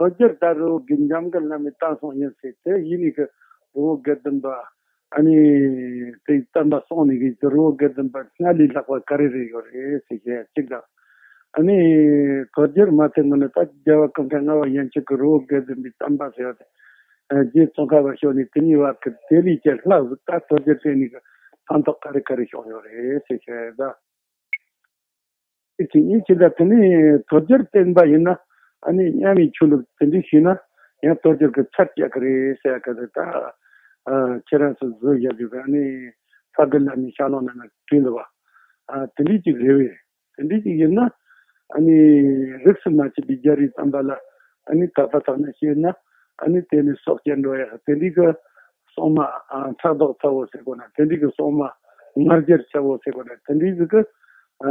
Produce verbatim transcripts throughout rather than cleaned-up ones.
ཐོ་རྒྱལ་ད་རི་བོ་དགེ་འཇམ་མགོན་བླ་མས་བཏང་སོང་ཡིན་ཟེར་ཏེ་ཡིན་ནི་གི་རི་བོ་དགེ་ལྡན་པ། ཨ་ནི་དེ་བསྟན་པ་སྲུང་ནི་གི་རི་བོ་དགེ་ལྡན་པ་སྔར་ལས་ལྷག་པ་ག་རེ་རེ་ཡོད་རེད་ཟེར་བཤད་གཅིག་དང་། ཨ་ནི་ཐོ་རྒྱལ་མ་ཐེ་ངོ་ནི་ད་རྒྱལ་བ་ཀུན་མཁྱེན་ལྔ་པ་ཡན་ཆད་ཀྱི་རི་བོ་དགེ་ལྡན་པའི་བསྟན་པ་ཟེར་བ་དེ། རྗེ་ཙོང་ཁ་པ་ཤོ་ནི་དེ་གཉིས་བར་གྱི་དེ་ལས་ཀྱང་ལྷག་ཟིག་ད་ཐོ་རྒྱལ་བསྟེན་ནི་གི་ཕན་ཐོགས་ག་རེ་ག་རེ་བྱུང་ཡོད་རེད་ཟེར་བཤད་ད། དེ་ཡིན་ཕྱིན་ད་དེ་ནས་ཐོ་རྒྱལ་བསྟེན་པ་ཡིན་ན་ཨ་ནི་མཉམ་མེད་ཆོས་ལུགས་དེ་འདྲ་ཞིག་ན་ཡང་ཐོ་རྒྱལ་གྱི་ཚད་བཅད་ཀྱི་རེད་ཟེར་ཡ་ག་ཚོད་ད། ཨ་ཁྱེད་རང་ཚོ་བཟོ་བཞག་རྒྱུ་ག་ཨ་ནི་ས་གི་ལ་ནི་ཤ་ལོང་ན་ན་བྲིས་འདུག་བ། ཨ་དེ་འདྲ་ཅིག་རེད་བས། དེ་འདྲ་ཅིག་ཡིན་ན་ཨ་ནི་རིགས་སུ་མ་ཆད་པའི་རྒྱལ་རིགས་བསྟན་པ་ལ་ཨ་ནི་དད་པ་དག་ནས་བྱས་ན་ཨ་ནི་དེ་ནི་སྲོག་བཅད་འགྲོ་ཡ་དེ་འདྲ་གི་སྲུང་མ་ཨ་ཕྲག་དོག་ཚ་བོ་ཟེར་དགོས་ན་དེ་འདྲ་གི་སྲུང་མ་ང་རྒྱལ་ཆེ་བོ་ཟེར་དགོས་ན་དེ་འདྲ་ཟིག་གི་ཨ་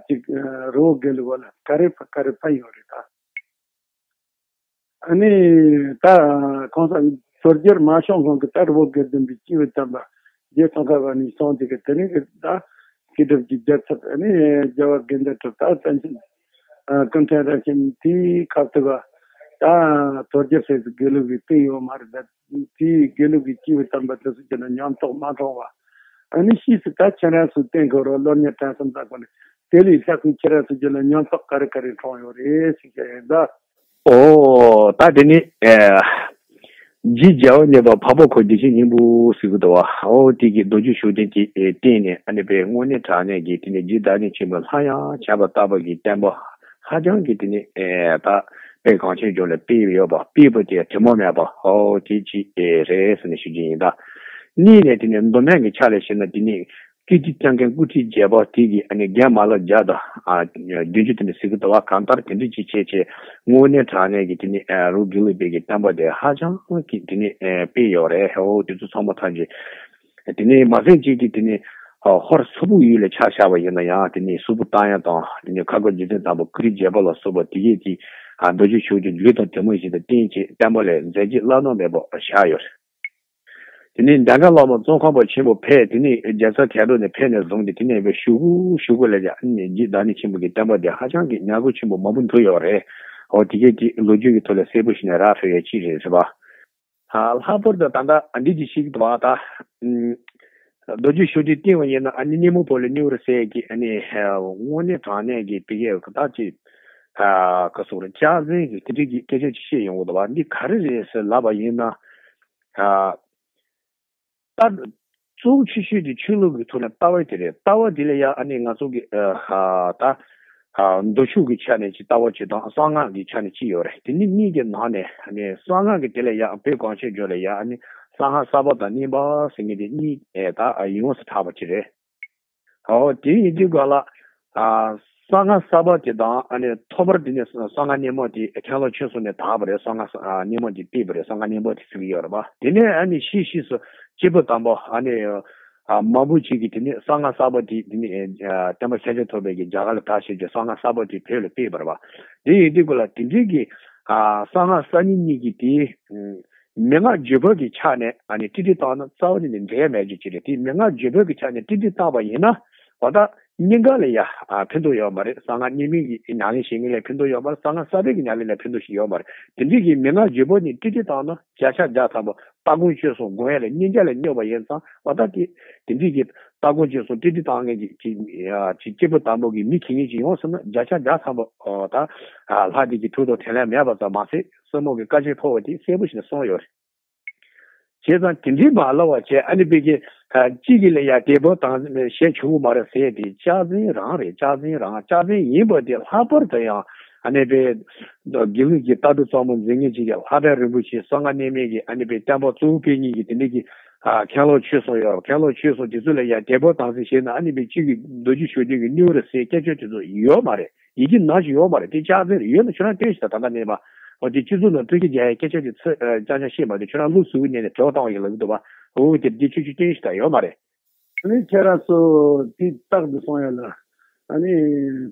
ཅིག་ཨ་རི་བོ་དགེ་ལུགས་པ་ལ་ག་རེ་ཕ་ག་རེ་ཕན་ཡོད་རེད་ད། ཨ་ནི་ད་གོང་ས་ཐོ་རྒྱལ་མ་བྱོན་གོང་གི་ད་རི་བོ་དགེ་ལྡན་པའི་སྐྱེས་བུ་དམ་པ་རྗེ་ཙོང་ཁ་པ་ནས་སོང་དེ་གི་དེ་ནས་གི་ད་སྐྱེས་སྒྲུབ་ཀྱི་རྒྱལ་ཚབ་ཨ་ནི་རྒྱལ་བ་དགེ་ལྡན་གྲུབ་ད་བསྟན་ཆེན་ཨ་ཀུན་མཁྱེན་རབ་བྱུང་དེའི་ཁ་ཐུག་ག་ད་ཐོ་རྒྱལ་ཟེར་དུས་དགེ་ལུགས་ཀྱི་སྟེང་ཡོད་མ་རེད་ད། དེའི་དགེ་ལུགས་ཀྱི་སྐྱེས་བུ་དམ་པ་དེ་ཚོ་ཀྱི་ལ་ཉམས་རྟོགས་མ་འཁྲུངས་བ། ཨ་ནི་ཕྱིས་སུ་ད་ཁྱེད་རང་ཚོས་བསྟེན་དགོས་རོགས་སློབ་གཉེར་དྲན་གསོ་མཛད་དགོས་ནས་དེ་ལས་ལྷག་པའི་ཁྱེད་རང་ཚོ་ཀྱི་ལ་ཉམས་རྟོགས་ག་རེ་ག་རེ་འཁྲུངས་ཡོད་རེད་ཟེར་བཤད་ཡོད་ད། ཨོ་ད་དེ་ནི་ཨེ་རྗེ་རྒྱལ་བ་མཉེས་པ་འཕགས་པ་འཁོར་བདེ་ཆེན་སྙིང་པོ་ཟེར་གི་འདུག་བ། ཨོ་དེ་གི་མདོ་རྒྱུད་ཤུགས་ལྡན་གྱི་ཨེ་བསྟེན་ནས་ཨ་ནི་པའི་དངོས་གནས་དྲང་གནས་ཀྱི་དེ་ནི་རྗེ་བདག་ཉིད་ཆེན་པོ་ལྷ་ཡང་བྱམས་པ་ལྟ་བུ་གི་བསྟན་པ་ཧ་ཅང་གི་དེ་ནི་ཨེ་ད་དཔེ་གངས་ཅན་ལྗོངས་ལ་སྤེལ་ཡོད་པ་སྤེལ་བ་དེ་དྲི་མ་མེད་པ་ཨོ་དེ་ཅི་ཨེ་རེད་ཟེར་ནས་ཞུ་རྒྱུ་ཡིན་ད། གཉིས་ནས་དེ་ནི་མདོ་སྨད་ཀྱི་ཆ་ལ་བཤད་ན་དེ་ནི་ཀིརྟི་བསྐྱངས་མཁན་སྐུ་ཁྲིད་བརྒྱད་པ་དེ་གི་ཨ་ནི་རྒན་མ་ལགས་བརྒྱ་དང་ཨ་བདུན་ཅུ་དེ་ནི་ཟེར་གི་འདུག་བ། གང་ལྟར་དེ་འདྲ་ཅིག་བྱས་བྱས་དངོས་གནས་དྲང་གནས་ཀྱི་དེ་ནི་ཨ་རུ་དགེ་ལུགས་པའི་གི་བསྟན་པ་དེ་ཧ་ཅང་གི་དེ་ནི་ཨ་སྤེལ་ཡོད་རེད། ཧེ་འོ་དེ་ཚོ་ཚང་མ་ཐམས་ཅད་དེ་ནི་མ་ཟད་ཅིག་གི་དེ་ནི་ཨ་ཧོར་སོག་པོའི་ཡུལ་ལ་ཆ་བཞག་པ་ཡིན་ན་ཡང་དེ་ནི་སུ་པུ་ཏཱ་ཡ་དང་དེ་ནི་ཁ་དགོན་རྗེ་བཙུན་དམ་པ་ཀུ་རི་བརྒྱད་པ་ལ་སོགས་པ་དེ་གས་ཀྱི་ཨ་མདོ་རྒྱུད་ཤུགས་ཀྱི་ལུས་དང་དེ་མོ་ཞིག་ཏུ་བསྟེན་བྱས་བསྟན་པ་ལ་མཛད་རྗེས་བླ་ན་མེད་པ་བཞག་ཡོད་རེད། དེ་ནས་འདན་ཁ་བླ་མ་ཙོང་ཁ་པ་ཆེན་པོ་ཕེབས་དེ་ནས་རྒྱལ་ས་མཁན་སྒྲོན་ནས་ཕེབས་ནས་བཟུང་སྟེ་དེ་ནས་བའི་ཞུ་གུ་ཞུ་གུ་ལས་ཀྱང་ཨ་ནི་རྗེ་བདག་ཉིད་ཆེན་པོ་གི་བསྟན་པ་དེ་ཧ་ཅང་གི་ཉམས་རྒུད་ཆེན་པོ་མང་པོ་འགྲོ་ཡོད་རེད། འོ་དེ་གས་ཀྱི་ལོ་རྒྱུས་ཀྱི་ཐོག་ལ་གསལ་པོ་ཞིག་ནས་རག་ཐུབ་ཡས་ཅིག་རེད་ཟེར་བ། ལྷག་པར་དུ་ད་ལྟ་འདི་ཅིག་ཤིག་འདུག་བ་ད། མདོ་རྒྱུད་ཤུགས་ཀྱི་བསྟན་པ་ཡིན་ན་ཨ་ནི་སྙེ་མོ་པོ་ལ་སྙུག་རུ་ཟེར་གྱི་ཨ་ནི་དངོས་གནས་དྲང་གནས་ཀྱི་བི་གས་ད་ཅིག་ཨ་ག་སོགས་རེད་ཅག་འཛིན་གྱི་དེ་འདྲ་གི་སྐད་ཆ་ཅིག་བཤད་ཡོང་གི་འདུག་བ། འདི་ག་རེ་རེད་ཟེར་ལབ་པ་ཡིན་ན། ཨ། ད་གཙོ་བོ་ཆེ་ཤོས་དེ་ཆོས་ལུགས་ཀྱི་ཐོག་ནས་ལྟ་བ་དེ་རེད། ལྟ་བ་དེ་ལ་ཡང་ཨ་ནི་ང་ཚོ་གི་ཨ་ད་ཨ་མདོ་ཕྱོགས་ཀྱི་ཆ་ནས་ཅིག་ལྟ་བ་ཅིག་དང་གསང་སྔགས་ཀྱི་ཆ་ནས་ཅིག་ཡོད་རེད། དེ་ནི་གཉིས་ཀྱི་ནང་ནས་ཨ་ནི་གསང་སྔགས་ཀྱི་དེ་ལ་ཡང་བོད་གངས་ཅན་ལྗོངས་ལ་ཡང་ཨ་ནི་གསང་སྔགས་གསར་པ་དང་རྙིང་པ་ཟེར་མཁན་དེ་གཉིས་ཨེ་ད་ཡོངས་སུ་གྲགས་པ་ཅིག་རེད། ཨོ་དེ་ཡིན་དུས་ག་ལ། ཨ་གསང་སྔགས་གསར་པ་དེ་དང་ཨ་ནི་ཐོག་མར་དེ་ནས་གསང་སྔགས་སྙེ་མོ་དེ་མཁན་སློབ་ཆོས་གསུམ་ནས་དར་བ་རེད། གསང་སྔགས་ཨ་སྙེ་མོ་དེ་སྤེལ་བ་རེད། གསང་སྔགས་སྙེ་མོ་དེ་ཟེར་གྱི་ཡོད་རེད་པ། དེ་ནས་ཨ་ནི་ཕྱིས་ཕྱིས་སུ་སྐྱེས་བུ་དམ་པ་ཨ་ནི་ཨ་མང་པོ་ཅིག་གིས་དེ་ནས་གསང་སྔགས་གསར་པ་དེ་དེ་ནས་ཨ་བསྟན་པ་ཤེས་བྱ་ཐོབ་པའི་གི་རྒྱ་གར་ལ་དར་བྱས་ཀྱི་གསང་སྔགས་གསར་པ་དེ་བོད་ལ་སྤེལ་བ་རེད་པ། དེ་ཡིན་དུས་ག་ལ་དེ་འདྲའི་གི་ཨ་གསང་སྔགས་གསར་རྙིང་གཉིས་ཀྱི་དེ། མན་ངག་བརྗོད་པ་གི་ཆ་ནས་ཨ་ནི་ཏིག་ཏིག་བཏང་ན་རྩ་བ་ཉིད་ནས་འབྲེལ་མེད་རྒྱུ་ཅིག་རེད། དེ་མན་ངག་བརྗོད་པ་གི་ཆ་ནས་ཏིག་ཏིག་བཏང་བ་ཡིན་ན་འོ་ད་སྙིང་ག་ལ་ཡ་ཕན་ཐོགས་ཡོད་མ་རེད། གསང་སྔགས་རྙིང་མའི་གི་ཉམས་ལེན་བྱེད་མཁན་ལ་ཕན་ཐོགས་ཡོད་མ་རེད། གསང་སྔགས་གསར་པའི་གི་ཉམས་ལེན་ལ་ཕན་ཐོགས་ཤིག་ཡོད་མ་རེད། དེ་འདྲའི་གི་མན་ངག་བརྗོད་པ་ནི་ཏིག་ཏིག་བཏང་ན་བརྒྱ་ཆ་བརྒྱ་ཐམ་པ་སྟ་གོན་སྤྱོད་གསུམ་སྒོམ་ཡ་ལ་སྙིང་ག་ལ་སྙོབ་པ་ཡིན་ཙང་འོ་ད་དེ་དེ་འདྲའི་གི་སྟ་གོན་སྤྱོད་གསུམ་ཏིག་ཏིག་བཏང་མཁན་གྱི་ཅིག་ཅིག་སྐྱེས་བུ་དམ་པ་གི་མི་མཁས་མཁན་ཅིག་ཡོང་སོང་ན་བརྒྱ་ཆ་བརྒྱ་ཐམ་པ་ད་ལྷ་དེ་གི་ཐུགས་དང་དྲིན་ལན་མེད་པ་ཙམ་མ་ཟད་སྲིང་མོ་གི་བཀའ་ཆད་ཕོག་པ་དེ་གསལ་པོ་ཞིག་ནས་གསུངས་ཡོད་རེད། བྱས་ཙང་དེ་འདྲའི་མ་ལབ་པ་བྱས་ཨ་ནི་པའི་གི་གཅིག་གི་ལ་ཡ་དེ་བོ་དང་ཞེས་བྱུང་བ་མ་རེད་ཟེར་དེ་ལྕགས་འཛིན་རང་རེད། ལྕགས་འཛིན་རང་ལྕགས་འཛིན་ཡིན་པ་དེ་ལྷག་པར་དུ་ཡང་ཨ་ནི་པའི་དགེ་ལུགས་ཀྱི་ལྟ་གྲུབ་གཙང་མ་འཛིན་མཁན་ཅིག་གི་ལྷ་སྒྲ་རིན་པོ་ཆེ་གསང་སྔགས་རྙིང་མའི་གི་ཨ་ནི་པའི་བསྟན་པ་གཙོ་བོ་སྤེལ་མཁན་གྱི་དེ་འདྲའི་གི་མཁན་སློབ་ཆོས་གསུམ་ཡོད། མཁན་སློབ་ཆོས་གསུམ་དེ་ཚོ་ལ་ཡ་དེ་བོ་དང་ཟེར་བཤད་ན་ཨ་ནི་པའི་གཅིག་གི་མདོ་རྒྱུད་ཤུགས་ལྡན་གྱི་སྙུང་རུ་ཟེར་སྐད་ཆ་དེ་ཚོ་ཡོད་མ་རེད། ཡི་གེ་ནང་བཞིན་ཡོད་མ་རེད། དེ་ལྕགས་འཛིན་རེད། ཡོད་ན་ཁྱོད་རང་སྟོན་ཞིག་ད་ད་ལྟ་གནས་པ། འོ་དེ་སྤྱི་ཚོགས་ནང་ཐུགས་ཀྱི་རྒྱ་ཡ་སྐད་ཆ་དེ་ཚོ་ཅང་ཅང་བཤད་མ་འདུག་ཁྱོད་རང་ལུགས་ཟུར་གནས་ནས་བྲེལ་བ་བཏང་བ་ཡིན་ལབ་ཀྱི་འདུག་པ། འོ་དེ་དེ་ཆུ་ཆུ་སྟོན་ཞིག་ད་ཡོད་མ་རེད། ཨ་ནི་ཁྱེད་རང་ཚོ་དེ་རྟག་ཏུ་གསུང་ཡ་ལ། ཨ་ནི་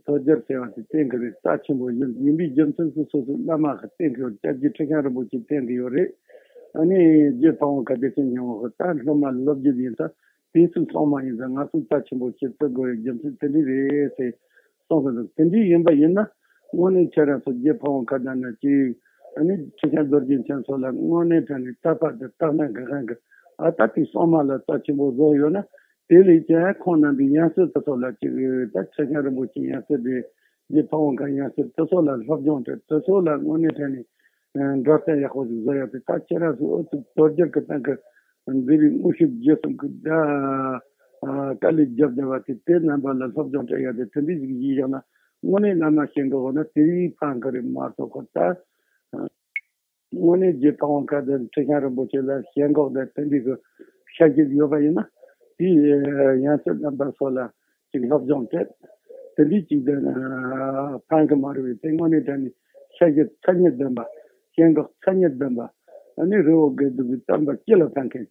ཐོ་རྒྱལ་ཟེར་བ་དེ་བསྟེན་གི་རེད། རྩ་ཆེན་པོ་ཡིན་ཡིན་པའི་རྒྱུ་མཚན་སོ་སོ་སོའི་བླ་མ་གི་བསྟེན་གི་ཡོད། སྐྱབས་རྗེ་ཁྲི་བྱང་རིན་པོ་ཆེ་བསྟེན་གི་ཡོད་རེད། ཨ་ནི་རྗེ་ཕ་བོང་ཁ་བདེ་ཆེན་སྙིང་པོ་གི་ད་སློབ་མ་སློབ་རྒྱུད་ཡིན་ད། དེ་ཚོའི་སྲུང་མ་ཡིན་ཙང་ང་ཚོ་རྩ་ཆེན་པོ་ཞིག་བརྩི་དགོས་པའི་རྒྱུ་མཚན་དེ་འདྲ་རེད་ཟེར་གསུངས་གི་འདུག་དེ་འདྲ་ཡིན་པ་ཡིན་ན་དངོས་གནས་ཁྱེད་རང་ཚོ་རྗེ་ཕ་བོང་ཁ་དང་ན་ཅིག་ ཨ་ནི་ཁྲི་བྱང་རྡོ་རྗེ་འཆང་སོགས་ལ་དངོས་གནས་དྲང་གནས་དད་པ་དང་དད་སྣང་གི་དབང་གིས་ཨ་ད་དེ་གསང་སྔགས་ལ་རྩ་ཆེན་པོ་བཟུང་ཡོད་ན། དེ་ལས་ཀྱང་ཁོང་རྣམ་པའི་ཡང་སྲིད་དེ་ཚོ་ལ་ཅིག་ད་ཁྲི་བྱང་རིན་པོ་ཆེ་ཡང་སྲིད་དེ་རྗེ་ཕ་བོང་ཁ་ཡང་སྲིད་དེ་ཚོ་ལ་སློབ་སྦྱོང་སྤྲད། དེ་ཚོ་ལ་དངོས་གནས་དྲང་གནས་འགྲོ་སྟངས་ཡག་པོ་ཞིག་བཟོ་ཡག་དེ། ད་ཁྱེད་རང་ཚོ་ཨུ་ཚུགས་དོལ་རྒྱལ་གྱི་སྟེང་གི་མཛད་པའི་དངོས་གཞི་བརྒྱུད་གསུམ་གྱི་ད་དཀའ་ལས་བརྒྱབ་བསྡད་པ་དེ། དེ་རྣམ་པ་ལ་སློབ་སྦྱོང་སྤྲད་ཡག་དེ་དེ་འདྲ་ཞིག་ཡིན་ཡང་ན། དངོས་གནས་བླ་མ་ཞིག་འགྲོ་དགོས་ན་དེ་རིགས་ཕན་གི་རེད་མ་གཏོགས་ཁོ་ད། དངོས་གནས་རྗེ་ཕ་བོང་ཁ་དང་ཁྲི་བྱང་རིན་པོ་ཆེ་ལ་ཞེན་ཁོག་དང་དེ་འདྲའི་གི་ཤ་ཞིག་ཡོད་པ་ཡིན་ན། དེའི་ཡང་སྲིད་རྣམ་པ་སོགས་ལ་ཅིག་སློབ་སྦྱོང་སྤྲད། དེ་འདྲའི་ཅིག་དང་ཕན་གི་མ་རེད་པས། དེ་དངོས་གནས་དྲང་གནས་ཤ་ཞིག་མཚན་ཉིད་ལྡན་པ། ཞེན་ཁོག་མཚན་ཉིད་ལྡན་པ། ཨ་ནི་རི་བོ་དགེ་ལྡན་པའི་བསྟན་པ་སྤྱི་ལ་ཕན་མཁན།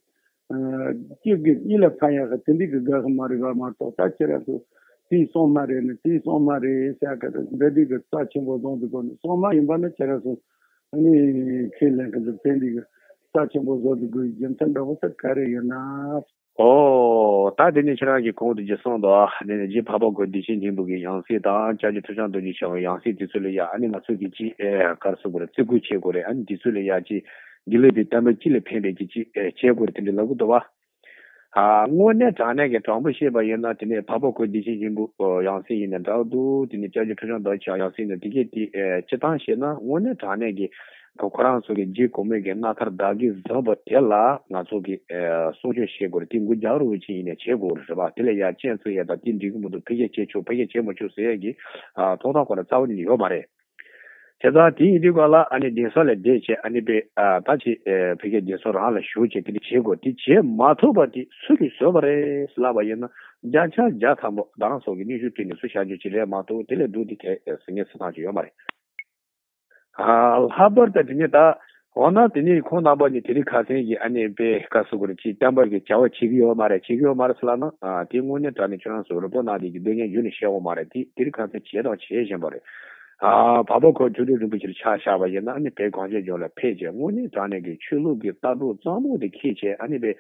སྤྱི་སྒེར་གཉིས་ལ་ཕན་ཡག་གི་དེ་འདྲའི་གི་དགའ་གི་མ་རེད་པ་མ་གཏོགས། ད་ཁྱེད་རང་ཚོ་དེའི་གསང་སྔགས་རེད་ནི་དེའི་གསང་སྔགས་རེད་ཟེར་གི་རེད། འདི་འདྲའི་གི་རྩ་ཆེན་པོ་བཟུང་དུ་དགོས་ནི། གསང་སྔགས་ཡིན་པ་ན་ཁྱེད་རང་ཚོ་ཨ་ནི་ཁས་ལེན་གི་འདུག་དེ་འདྲའི་གི་རྩ་ཆེན་པོ་བཟོ་དུ་དགོས་རྒྱུ་མཚན་འདྲ་བོ་ཟེར་ག་རེ་ཡོད་ན། ཨོ། ད་དེ་ནས་ཁྱེད་རང་གིས་གོང་དུ་ཅིག་གསུངས་འདུག་ཨ་ནི་རྗེ་འཕགས་པ་གོ་བདེ་ཆེན་སྙིང་པོ་གི་ཡང་སྲིད་དང་། སྐྱབས་རྗེ་ཁྲི་བྱང་རྡོ་རྗེ་འཆང་གི་ཡང་སྲིད་དེ་ཚོ་ལ་ཡ་ཨ་ནི་ང་ཚོ་གིས་ཅིག་ཨེ་ག་རེ་ཟེར་དགོས་རེད། བརྩི་བཀུར་བྱེད་དགོས་རེད། ཨ་ནི་དེ་ཚོ་ལ་ཡ་ཅིག་དགེ་ལུགས་པའི་བསྟན་པ་སྤྱི་ལ་ཕན་པའི་གི་ཅིག་ཨེ་བྱེད་དགོས་རེད། དེ་འདྲ་ལབ་གི་འདུག་བ། ཨ་དངོས་གནས་དྲང་གནས་ཀྱི་དྲང་པོ་བཤད་པ་ཡིན་ན། དེ་ནས་འཕགས་པ་གོ་བདེ་ཆེན་སྙིང་པོ་ཡང་སྲིད་ཡིན་ན་འདྲ་འདུག་དེ་ནས་སྐྱབས་རྗེ་ཁྲི་བྱང་རྡོ་རྗེ་འཆང་ཡང་སྲིད་ཡིན་ན། དེ་གས་དེ་ཨེ་སྤྱི་བཏང་བཤད་ན་དངོས་གནས་དྲང་གནས་ཀྱི་ཁོ་ཁོ་རང་ཚོ་གི་རྗེ་གོང་མའི་གི་རྣམ་ཐར་བདག་གིས་བཟུང་བ་དེ་ལ་ང་ཚོ་གིས་ཨེ་སྲུང་སྐྱོབ་བྱེད་དགོས་རེད། དེ་མགོ་རྒྱག་རོགས་བྱེད་ཡིན་ནས་བྱེད་དགོས་རེད་པ། དེ་ལ་ཡ་ཅན་ཚོ་ཡ་ད་དེ་འགྲིག་གི་མི་འདུག་ཕལ་སྐད་བྱེད་ཆོག་ཕལ་སྐད་བྱེད་མ་ཆོག་ཟེར་ཡ་གི་ཨ་ཐོབ་ཐང་ཁོ་རང་རྩ་བ་ཉིད་ནས་ཡོད་མ་རེད། བྱས་ཙང་དེ་ཡིན་དུས་ག་ལ་ཨ་ནི་གདན་ས་ལ་བསྡད་བྱས། ཨ་ནི་པའི་ཨ་ད་ཅིག་ཨེ་ཕ་གིའི་གདན་ས་རང་ལ་བཞུགས་བྱས་དེ་འདྲ་བྱེད་དགོས། དེ་བྱེད་མ་ཐུབ་པ་དེ་སུ་གིས་བཟོས་པ་རེད་ལབ་པ་ཡིན་ན། བརྒྱ་ཆ་བརྒྱ་ཐམ་པ་རང་སོགས་ཀྱི་སྙན་ཞུ་བྲིས་ནས་སུ་བཞག་རྒྱུ་ཅིག་རེད་མ་གཏོགས། དེ་ལས་སྡུག་དེ་གས་ཟེར་མཁན་ཟེར་སྟངས་ཅིག་ཡོད་མ་རེད། ཨ་ལྷག་པར་དུ་དེ་ནས་ད་འོ་ན་དེ་ནས་ཁོང་རྣམ་པ་གཉིས་དེ་རིང་ཁ་སང་གི་ཨ་ནི་པའི་ག་རེ་ཟེར་དགོས་རེད། ཅིག་བསྟན་པ་གི་བྱ་བ་བྱེད་ཀྱི་ཡོད་མ་རེད། བྱེད་ཀྱི་ཡོད་མ་རེད་ཟེར་ལབ་ན། ཨ་དེ་དངོས་གནས་དྲང་གནས་ཁྱོད་རང་ཚོ་རིན་པོ་ཆེ་ནང་དེ་གི་སྡུག་བསྔལ་རྒྱུ་ནས་བཤད་དགོས་མ་རེད། དེ་དེ་རིང་ཁ་སང་བྱས་དང་བྱེད་བཞིན་པ་རེད། ཨ་འཕགས་པ་ཁོ་མཆོག་སྤྲུལ་རིན་པོ་ཆེར་ཆ་བཞག་པ་ཡིན་ན། ཨ་ནི་བོད་གངས་ཅན་ལྗོངས་ལ་ཕེབས་བྱས་དངོས་གནས་དྲང་གནས་ཀྱི་ཆོས་ལུགས་ཀྱི་ལྟ་གྲུབ་གཙང་མ་དེ་འཁྱེར་བྱས། ཨ་ནི་པའི་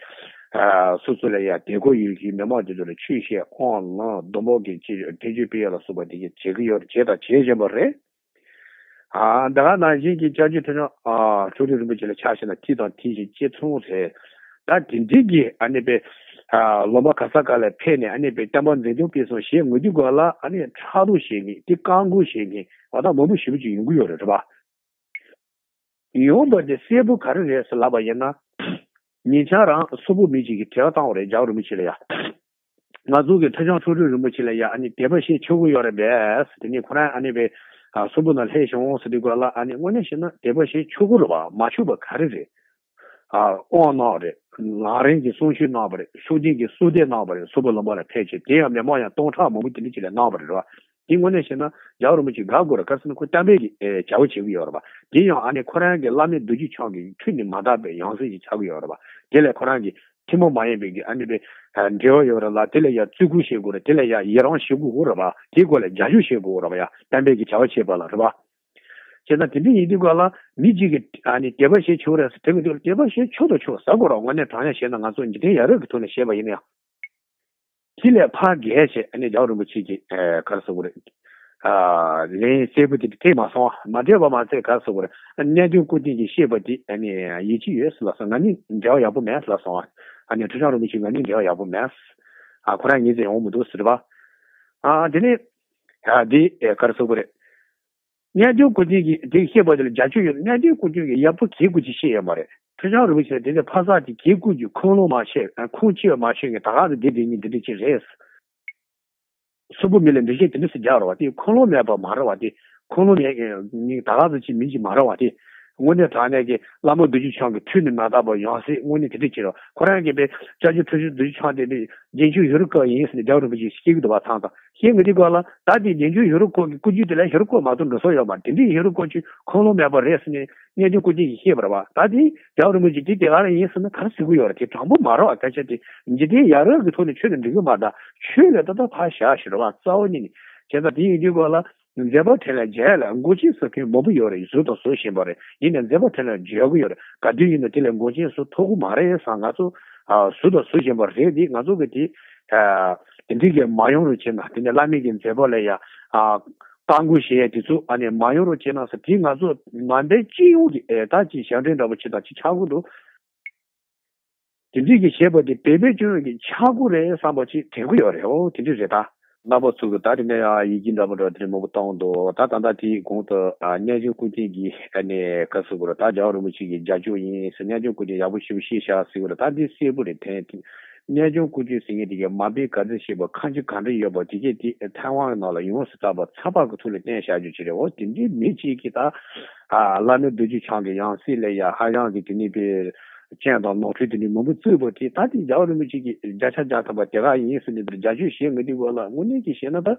ཨ་སོ་སོ་ལ་ཡ་དད་གུས་ཡོད་མཁན་མི་མང་དེ་ཚོ་ལ་ཆོས་བཤད། དབང་ལུང་སྡོམ་པ་གི་ཅིག་ཐེག་ཆུང་སྤེལ་ཡག་ལ་སོགས་པ་དེ་གས་བྱེད་ཀྱི་ཡོད་རེད། བྱས་དང་བྱེད་བཞིན་པ་རེད། ཨ་ད་ག་ནང་བཞིན་གྱི་སྐྱབས་རྗེ་ཁྲི་བྱང་ཨ་མཆོག་སྤྲུལ་རིན་པོ་ཆེ་ལ་ཆ་བཞག་ན་དེ་དང་དེ་བཞིན་གཅིག་མཚུངས་རེད། ད་དེ་འདྲའི་གི་ཨ་ནི་པའི་ཨ་ལུང་པ་ག་ས་ག་ལ་ཕེབས་ནས་ཨ་ནི་པའི་བསྟན་པ་འཛིན་སྐྱོང་སྤེལ་གསུམ་བྱེད་དགོས་དུས་ག་ལ། ཨ་ནི་ཕྲག་དོག་བྱེད་མཁན་དེ། བཀའ་བཀོད་བྱེད་མཁན་བ་དང་མང་པོ་ཞེ་པོ་ཅིག་ཡོང་གི་ཡོད་རེད། རེད་པ། ཡོང་བ་དེ་གསལ་པོ་ག་རེ་རེད་ཟེར་ལབ་པ་ཡིན་ན། ཉེ་ཆར་རང་སོག་པོ་མི་གཅིག་གིས་དྲི་བ་བཏང་བ་རེད། རྒྱལ་བ་རིན་པོ་ཆེ་ལ་ཡ། ང་ཚོ་གི་ཁྲི་བྱང་མཆོག་སྤྲུལ་རིན་པོ་ཆེ་ལ་ཡ་ཨ་ནི་དད་པ་བྱེད་ཆོག་གི་ཡོད་རེད་པས། དེ་ནས་ཁོ་རང་ཨ་ནི་པའི་ཨ་སོག་པོ་ནང་སླེབས་བྱུང་ཟེར་དུས་ག་ལ། ཨ་ནི་དངོས་གནས་བཤད་ན་དད་པ་བྱེད་ཆོག་གི་རེད་པ། མ་ཆོག་པ་ག་རེ་རེད། ཨ་དབང་གནང་བ་རེད། ལམ་རིམ་གྱི་གསུང་ཆོས་གནང་བ་རེད། ཤུགས་ལྡན་གྱི་གསོལ་འདེབས་གནང་བ་རེད། སོག་པོ་ལུང་པ་ལ་ཕེབས་བྱས། དེ་ཡང་མི་མང་ཡང་སྟོང་ཕྲག་མང་པོ་དེ་འདྲ་ཅིག་ལ་གནང་བ་རེད་པ། དེ་དངོས་གནས་བཤད་ན་རྒྱལ་བ་རིན་པོ་ཆེ་དགའ་དགོས་རེད། ག་རེ་ཟེར་ན་ཁོ་བསྟན་པའི་གི་ཨེ་བྱ་བ་བྱེད་ཀྱི་ཡོད་རེད་པ། དེ་ཡང་ཨ་ནི་ཁོ་རང་གི་བླ་མེད་རྡོ་རྗེ་འཆང་གི་ཐུགས་ནི་མ་དག་པའི་ཡང་སྲིད་ཅིག་ཆགས་ཀྱི་ཡོད་རེད་པ། དེ་ལས་ཁོ་རང་གི་ཐུན་མོང་མ་ཡིན་པའི་གི་ཨ་ནི་པའི་ཨ་འབྲེལ་བ་ཡོད་རེད་ལ། དེ་ལ་ཡ་བརྩི་བཀུར་བྱེད་དགོས་རེད། དེ་ལ་ཡ་ཡི་རང་བྱེད་དགོས་རེད་པ། དེའི་སྐོར་ལ་རྒྱབ་སྐྱོར་བྱེད་དགོས་རེད་པ། ཡ་བསྟན་པའི་གི་བྱ་བ་བྱེད་པ་ལ་རེད་པ། བྱས་ན་དེ་འདྲ་ཡིན་དུས་ག་ལ་མི་གཅིག་གིས་ཨ་ནི་དད་པ་བྱེད་ཆོག་རེད་ཟེར་དྲན་གྱི་འདུག་དད་པ་བྱེད་ཆོག་དང་ཆོག་ཟེར་དགོས་རེད། དངོས་གནས་དྲང་གནས་བཤད་ན་ང་ཚོ་འཇིག་རྟེན་ཡ་རབས་ཀྱི་ཐོག་ནས་བཤད་པ་ཡིན་ན་ཡང་། དེ་ལས་ཕར་བརྒལ་བྱས་ཨ་ནི་རྒྱལ་བ་རིན་པོ་ཆེ་གིས་ཨ་ག་རེ་ཟེར་དགོས་རེད། ཨ་ལན་གསལ་པོ་དེ་འདྲ་སྤྲད་མ་སོང་བ། མ་སྤྲད་པ་མ་ཚད་ག་རེ་ཟེར་དགོས་རེད། གནས་བརྟན་སྐུ་བརྟན་གྱིས་བཤད་པ་དེ་ཨ་ནི་ཡིད་ཆེས་ཡོད་ཟེར་ལབ་སོང་། ང་གཉིས་འབྲེལ་བ་ཡག་པོ་མེད་ཟེར་ལབ་སོང་བ། ཨ་ནི་ཁྲི་བྱང་རིན་པོ་ཆེ་ང་གཉིས་འབྲེལ་བ་ཡག་པོ་མེད། ཨ་ཁོ་རང་ངའི་རྩར་ཡོང་མི་འདུག་ཟེར་བ། ཨ་དེ་ནས་ཨ་དེ་ཨེ་ག་རེ་ཟེར་དགོས་རེད། གནས་བརྟན་སྐུ་བརྟན་གྱིས་དེ་བཤད་པ་དེ་ལ་རྒྱབ་སྐྱོར་ཡོད། གནས་བརྟན་སྐུ་བརྟན་གྱིས་ཡག་པོ་གད་སྐུ་ཅིག་བཤད་ཡོད་མ་རེད། ཁྲི་བྱང་རིན་པོ་ཆེ་ལ་དེ་འདྲ་ཕ་སག་དེ་གད་སྐུ་གྱི་ཁུངས་ལུང་མ་བཤད། ཁུངས་སྐྱེལ་བ་མ་བྱུང་གི་ད་ག་ཚོད་དེ་དེ་ཉིད་དེ་འདྲ་ཅིག་རེད། སོག་པོ་མི་ལ་འགྲེལ་བཤད་དེ་འདྲ་ཟེར་རྒྱག་རོགས་པ་དེ་ཁུངས་ལུང་མེད་པ་མ་རེད་པ། དེ་ཁུངས་ལུང་མེད་ནི་ད་ག་ཚོད་ཅིག་མིན་ཅིག་མ་རེད་པ། དེ་དངོས་གནས་དྲང་གནས་ཀྱི་བླ་མ་རྡོ་རྗེ་འཆང་གི་ཐུགས་ནི་མ་དག་པ་ཡང་སྲིད་དངོས་གནས་དེ་འདྲ་ཅིག་རེད། ཁོ་རང་གིས་པའི་སྐྱབས་རྗེ་ཁྲི་བྱང་རྡོ་རྗེ་འཆང་དེ་ནི་རྗེས་འཇུག་ཧེ་རུ་ཀ་ཡིན་ཟེར་ནས་རྒྱལ་བ་རིན་པོ་ཆེས་བཤད་ཀྱི་འདུག་པ། ཚང་དང་བཤད་མི་འདི་སྐོར་ལ་ད་དེ་རྗེས་འཇུག་ཧེ་རུ་ཀ་གི་སྐུ་རྒྱུད་དེ་ལ་ཧེ་རུ་ཀ་མ་གཏོགས་འགྲོ་ས་ཡོད་མ་རེད། དེ་འདྲའི་ཧེ་རུ་ཀ་ཅིག་ཁུངས་ལུང་མེད་པ་རེད་ཟེར་ནས་གནས་བརྟན་སྐུ་བརྟན་གྱིས་བཤད་པ་རེད་པ། ད་དེ་རྒྱལ་བ་རིན་པོ་ཆེ་དེ་དེ་ག་རང་ཡིན་ཟེར་ན་ག་རེ་ཟེར་གི་ཡོད་རེད། དེ་དྲང་པོ་མ་རེད་པ། སྐད་ཆ་དེ་འཇིག་རྟེན་ཡ་རབས་ཀྱི་ཐོག་ནས་ཆོས་དང་འགྲིག་གི་མ་རེད། ཆོས་ལ་ད་ལྟ་ཕར་བཞག་ཞུ་རེད་པ། རྩ་བ་ཉིད་ནས་བྱས་ཙང་དེ་ཡིན་དུས་སྐོར་ལ། མཛད་པ་འཕྲིན་ལས་རྒྱས་ལ་མགོ་ཆེན་ཟེར་མཁན་མང་པོ་ཡོད་རེད། བཟོས་དང་བཟོ་བཞིན་པ་རེད། ཡིན་ནའི་མཛད་པ་འཕྲིན་ལས་རྒྱས་གི་ཡོད་རེད། ག་དུས་ཡིན་ན་དེ་ལས་མགོ་ཆེན་བཟོ་ཐུབ་གི་མ་རེད་བསམ། ང་ཚོ་ཨ་བཟོས་དང་བཟོ་བཞིན་པ་རེད། འདི་ང་ཚོ་གི་དེ་ཨ་དེ་འདྲའི་གི་མ་ཡོང་རུ་བྱས་ན། དེ་ནས་བླ་མའི་གི་མཛད་པ་ལ་ཡ་ཨ་ ལྟ་སྐོར་བྱེད་ཡ་དེ་ཚོ་ཨ་ནི་མ་ཡོང་རོགས་བྱེད་གནང་ཟེར། དེ་ང་ཚོ་མ་འདས་སྤྱི་ཡོངས་ཀྱི་ཨེ་ད་ཅིག་ཞབས་འདྲེན་འདྲ་པོ་བྱེད་དང་ཅིག་ཆགས་ཀྱི་འདུག་དེ་འདྲས་ཀྱི་བྱས་པ་དེ་བོད་པའི་སྤྱི་ཡོངས་ཀྱི་ཆག་སྒོ་རེད་བསམ་པ་ཅིག་དྲན་གྱི་ཡོད་རེད། འོ་དེ་འདྲས་རེད་ད། རྣམ་པ་ཚོ་གི་ད་དེ་ནས་ཡང་ཡི་གེ་འདྲ་པོ་འདྲ་དེ་འདྲས་མང་པོ་བཏང་འདུག་ད་ད་ལྟ་དེའི་གོང་དུ་ཨ་གནས་ཆུང་སྐུ་རྟེན་གྱི་ཨ་ནས་ག་ཟེར་དགོས་རེད། ད་རྒྱལ་བ་རིན་པོ་ཆེ་གི་རྒྱབ་སྐྱོར་ཡིན་ཟེར། གནས་ཆུང་སྐུ་རྟེན་ཡག་པོ་ཞེ་པོ་ཅིག་བཞག་ཟེར་གྱི་རེད། ད་འདི་གསལ་པོ་རེད། དེ་གནས་ཆུང་སྐུ་རྟེན་ཟེར་མཁན་དེ་གའི་མ་དཔེ་ག་ཚོད་བྱས་པ་ཁ་མཆུ་ག་འདྲ་ཡོད་པ་དེ་གས་དེ་ཐའེ་ཝན་ནང་ལ་ཡོངས་སུ་གྲགས་པ་ཚགས་པར་གྱི་ཐོག་ལ་བསྟན་བཞག་རྒྱུ་ཅིག་རེད། འོ་དེ་འདྲའི་མི་གཅིག་གིས་ད་ཨ་བླ་མའི་རྡོ་རྗེ་འཆང་གི་ཡང་སྲིད་ལ་ཡ་ཧ་ཅང་གི་དེ་ནས་པའི་སྤྱན་དང་ནོར་འཁྲུལ་དེ་འདྲའི་མང་པོ་བཙུགས་པ་དེ་ད་དེ་རྒྱལ་བ་རིན་པོ་ཆེ་གིས་བརྒྱ་ཆ་བརྒྱ་ཐམ་པ་དེ་ག་ཡིན་ཟེར་ནས་པའི་རྒྱབ་སྐྱོར་བྱེད་དགོས་དུས་སྐོར་ལ་དངོས་གནས་ཀྱི་བཤད་ན་ད་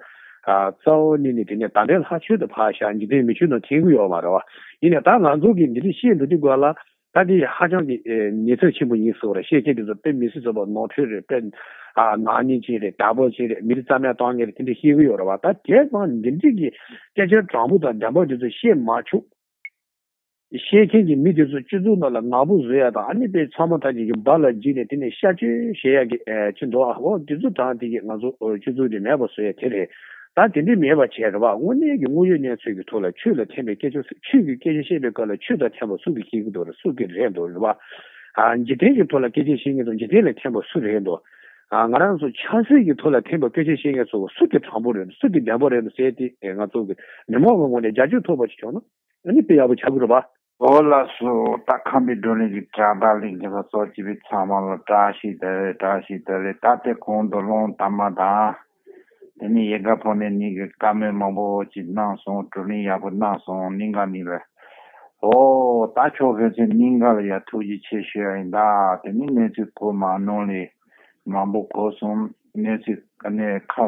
ཨ་རྩ་བ་ཉིད་ནས་དེ་ནས་ད་ལྟའི་ལྷག་ཆོས་དུ་ཕར་བཞག་འཇིག་རྟེན་མི་ཆོས་ནང་འཐེན་གི་ཡོད་མ་རེད་བ། ཡིན་ནའི་ད་ང་ཚོ་གིས་འདི་འདྲའི་བཤད་འགྲོ་དུས་སྐོར་ལ། ད་འདི་ཧ་ཅང་གི་ཨེ་ཉེས་ཚབས་ཆེན་པོ་ཡིན་ཟེར་བ་རེད། བཤད་མཁན་དེ་ཚོ་དཔེ་མི་སྲིད་བཟོ་པ་ནོར་འཁྲུལ་རེད། དཔེ་ཨ་ནག་ཉེས་ཅན་རེད། དྲག་པོ་ཅན་རེད། མི་རིགས་རྩ་མེད་གཏོང་མཁན་རེད། དེ་འདྲ་བཤད་གི་ཡོད་རེད་བ། ད་དེ་ཙང་འདི་འདྲའི་གི་སྐད་ཆ་དྲང་པོ་དང་བདེན་པ་དེ་ཚོ་བཤད་མ་ཆོག་བཤད་མཁན་གྱི་མི་དེ་ཚོ་སྤྱི་ཚོགས་ནང་ལ་ནག་པོ་བཟོ་ཡ་དང་ཨ་ནི་དཔེ་ཚང་མ་ཐག་ཅིག་གི་སྦ་ལ་འཇིགས་ནས་དེ་ནས་ཤ་བཅོས་བྱེད་ཡ་གི་ཨེ་ཅི་འདུག་ཨ། འོ་དེ་ཚོ་དྲང་དེ་གི་ང་ཚོ་སྤྱི་ཚོགས་དེ་མེད་པ་བཟོ་ཡ་དེ་རེད། ད་དེ་འདྲའི་མེད་པ་བྱས་རེད་བ། དངོས་གནས་ཀྱི་དངོས་ཡོད་གནས་ཚུལ་གྱི་ཐོག་ལ་ཆོས་ལ་ཐེན་པའི་སྐད་ཆ་ཆོས་ཀྱི་སྐད་ཆ་བཤད་པའི་སྐབས་ལ་ཆོས་དང་མཐུན་པ་སུ་གིས་བཤད་ཀྱི་འདུག་རེད། སུ་གིས་རེད་འདུག་རེད་བ། ཨ་འཇིག་རྟེན་གྱི་ཐོག་ལ་སྐད་ཆ་བཤད་མཁན་ཚོ་འཇིག་རྟེན་ལ་ཐེན་པ་སུ་རེད་འདུག་ཨ་ང་རང་ཚོ་ཆབ་སྲིད་ཀྱི་ཐོག་ལ་ཐེན་པ་སྐད་ཆ་བཤད་མཁན་ཚོ་སུ་གིས་དྲང་པོ་རེད་འདུག་སུ་གིས་བདེན་པ་རེད་འདུག་ཟེར་དེ་ང་ཚོ་གི་མི་མང་གི་ངོས་ནས་རྒྱབ་སྐྱོར་ཐོབ་པ་ཞིག་བྱུང་ན་ཨ་ནི་དཔེ་ཡག་པོ་ཆགས་ཀྱི་རེད་བ། ཨོ་ལགས་སོ། ད་ཁམས་པའི་བགྲོ་གླེང་གི་བཀྲ་བདག་ལས་འགན་ལ་གཙོ་བྱས་པའི་ཚང་མ་ལ་བཀྲ་ཤིས་བདེ་ལེགས། བཀྲ་ཤིས་བདེ་ལེགས། ད་དེ་གོང་དུ་སློང་དམ་པ་དང་། དེ་ནས་ཡལ་ག་ཕོ་ནས་ནི་གི་བཀའ་མོལ་མང་པོ་ཅིག་གནང་སོང་། བགྲོ་གླེང་ཡག་པོ་གནང་སོང་། གླིང་ག་ནི་ལ། ཨོ་ད་ཁྱོད་ཕན་ཚུན་གླིང་ག་ལ་ཡ་ཐུགས་རྗེ་ཆེ་ཞུ་ཡ་ཡིན་ད། དེ་ནས་གནས་ཚུལ་གོ་མ་གནང་ལས་མང་པོ་གོ་སོང་། གནས་ཚུལ་ག་ནས་ཁ་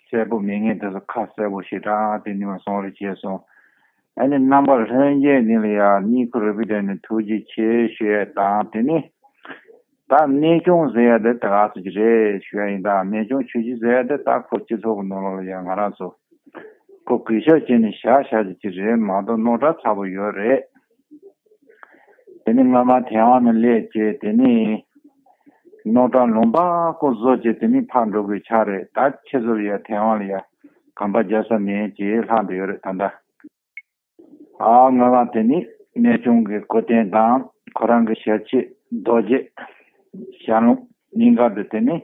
གསལ་པོ་མེད་མཁན་དེ་ཚོ་ཁ་གསལ་པོ་ཞེ་དྲག་དེ་ནས་མ་སོང་རེ་བྱས་སོང་། ཨ་ནི་རྣམ་པ་ལྷན་རྒྱས་འདི་ལ་ཡང་སྙིང་ཁུ་རུས་པའི་གཏིང་ནས་ཐུགས་རྗེ་ཆེ་ཞུ་ཡས་དང་། དེ་ནི་ད་གནས་ཆུང་ཟེར་ཡ་དེ་ད་ག་ཚོད་ཅིག་རེད་ཞུ་ཡ་ཡིན། ད་གནས་ཆུང་ཆུང་ཆུང་ཟེར་ཡ་དེ་ད་ཁོ་སྤྱི་ཚོགས་ཀྱི་ནང་ལོགས་ལ་ཡང་ང་རང་ཚོ་ཁོ་གུས་ཞབས་བྱས་ནས་བཞག་བཞག་ཅིག་ཅིག་རེད་མ་གཏོགས་རྣོ་དྲགས་ཚ་པོ་ཡོད་རེད། དེ་ནི་སྔོན་མ་ཐའེ་ཝན་ནས་སླེབས་བྱས་དེ་ནི་རྣོ་དྲགས་ལུང་པ་ཀོ་བཟོ་བྱས་དེ་ནི་ཕར་འགྲོ་དགོས་ཆགས་རེད། ད་ཁྱེད་ཚོ་ལ་ཡ་ཐའེ་ཝན་ལ་ཡ་གོམ་པ་རྒྱག་ས་མེད་ཅེས་ལྷག་འདི་ཡོད་རེད་ད་ལྟ། ཨ་ང་རང་དེ་ནི་གནས་ཆུང་གི་སྐུ་རྟེན་དང་ཁོ་རང་གི་ཞབས་ཕྱི་རྡོ་རྗེ་ཞལ་ལུང་གཉིས་ཀ་དུ་དེ་ནི་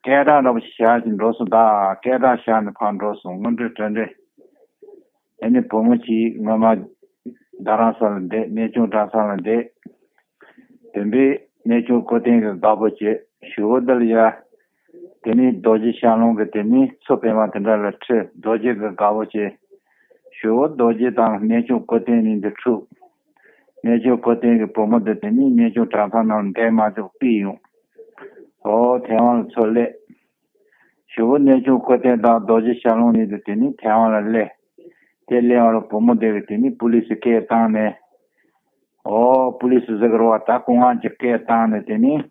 སྐད་གྲགས་འདྲ་པོ་ཞིག་བཞག་ཅིང་འགྲོ་སོང་། ད་སྐད་གྲགས་བཞག་ནས་ཕར་འགྲོ་སོང་། དངོས་འབྲེལ་དྲན་འབྲེལ་དེ་ནི་བུ་མོ་གཅིག་སྔོན་མ་རྡ་རམ་ས་ལ་བསྡད། གནས་ཆུང་གྲྭ་ཚང་ལ་བསྡད། བདུན་པའི་གནས་ཆུང་སྐུ་རྟེན་གྱི་དགའ་པོ་བྱས་ཞུ་བོ་འདི་ལ་ཡ། དེ་ནས་རྡོ་རྗེ་ཞལ་ལུང་གི་དེ་ནས་མཚོ་པད་མ་དེ་འདྲ་ལ་ཁྲིད། རྡོ་རྗེ་གི་དགའ་པོ་བྱས་ཞུ་བོ་རྡོ་རྗེ་དང་གནས་ཆུང་སྐུ་རྟེན་གཉིས་འདི་འཁྲུག་གནས་ཆུང་སྐུ་རྟེན་གྱི་བུ་མོ་འདི་དེ་ནས་གནས་ཆུང་གྲྭ་ཚང་ནང་བསྡད་མ་ཐུབ་ཕུད་ཡོང་། ཨོ་ཐའེ་ཝན་ལ་ཚུར་སླེབས། ཞུ་བོ་གནས་ཆུང་སྐུ་རྟེན་དང་རྡོ་རྗེ་ཞལ་ལུང་གཉིས་འདི་དེ་ནས་ཐའེ་ཝན་ལ་སླེབས། དེ་སླེབས་པ་ལ་བུ་མོ་འདི་གི་དེ་ནས་པུ་ལི་སི་སྐད་བཏང་ནས། ཨོ་པུ་ལི་སི་ཟེར་གི་རེད་བ། ད་སྐུ་ངལ་གྱི་སྐད་བཏང་ནས་དེ་ནས་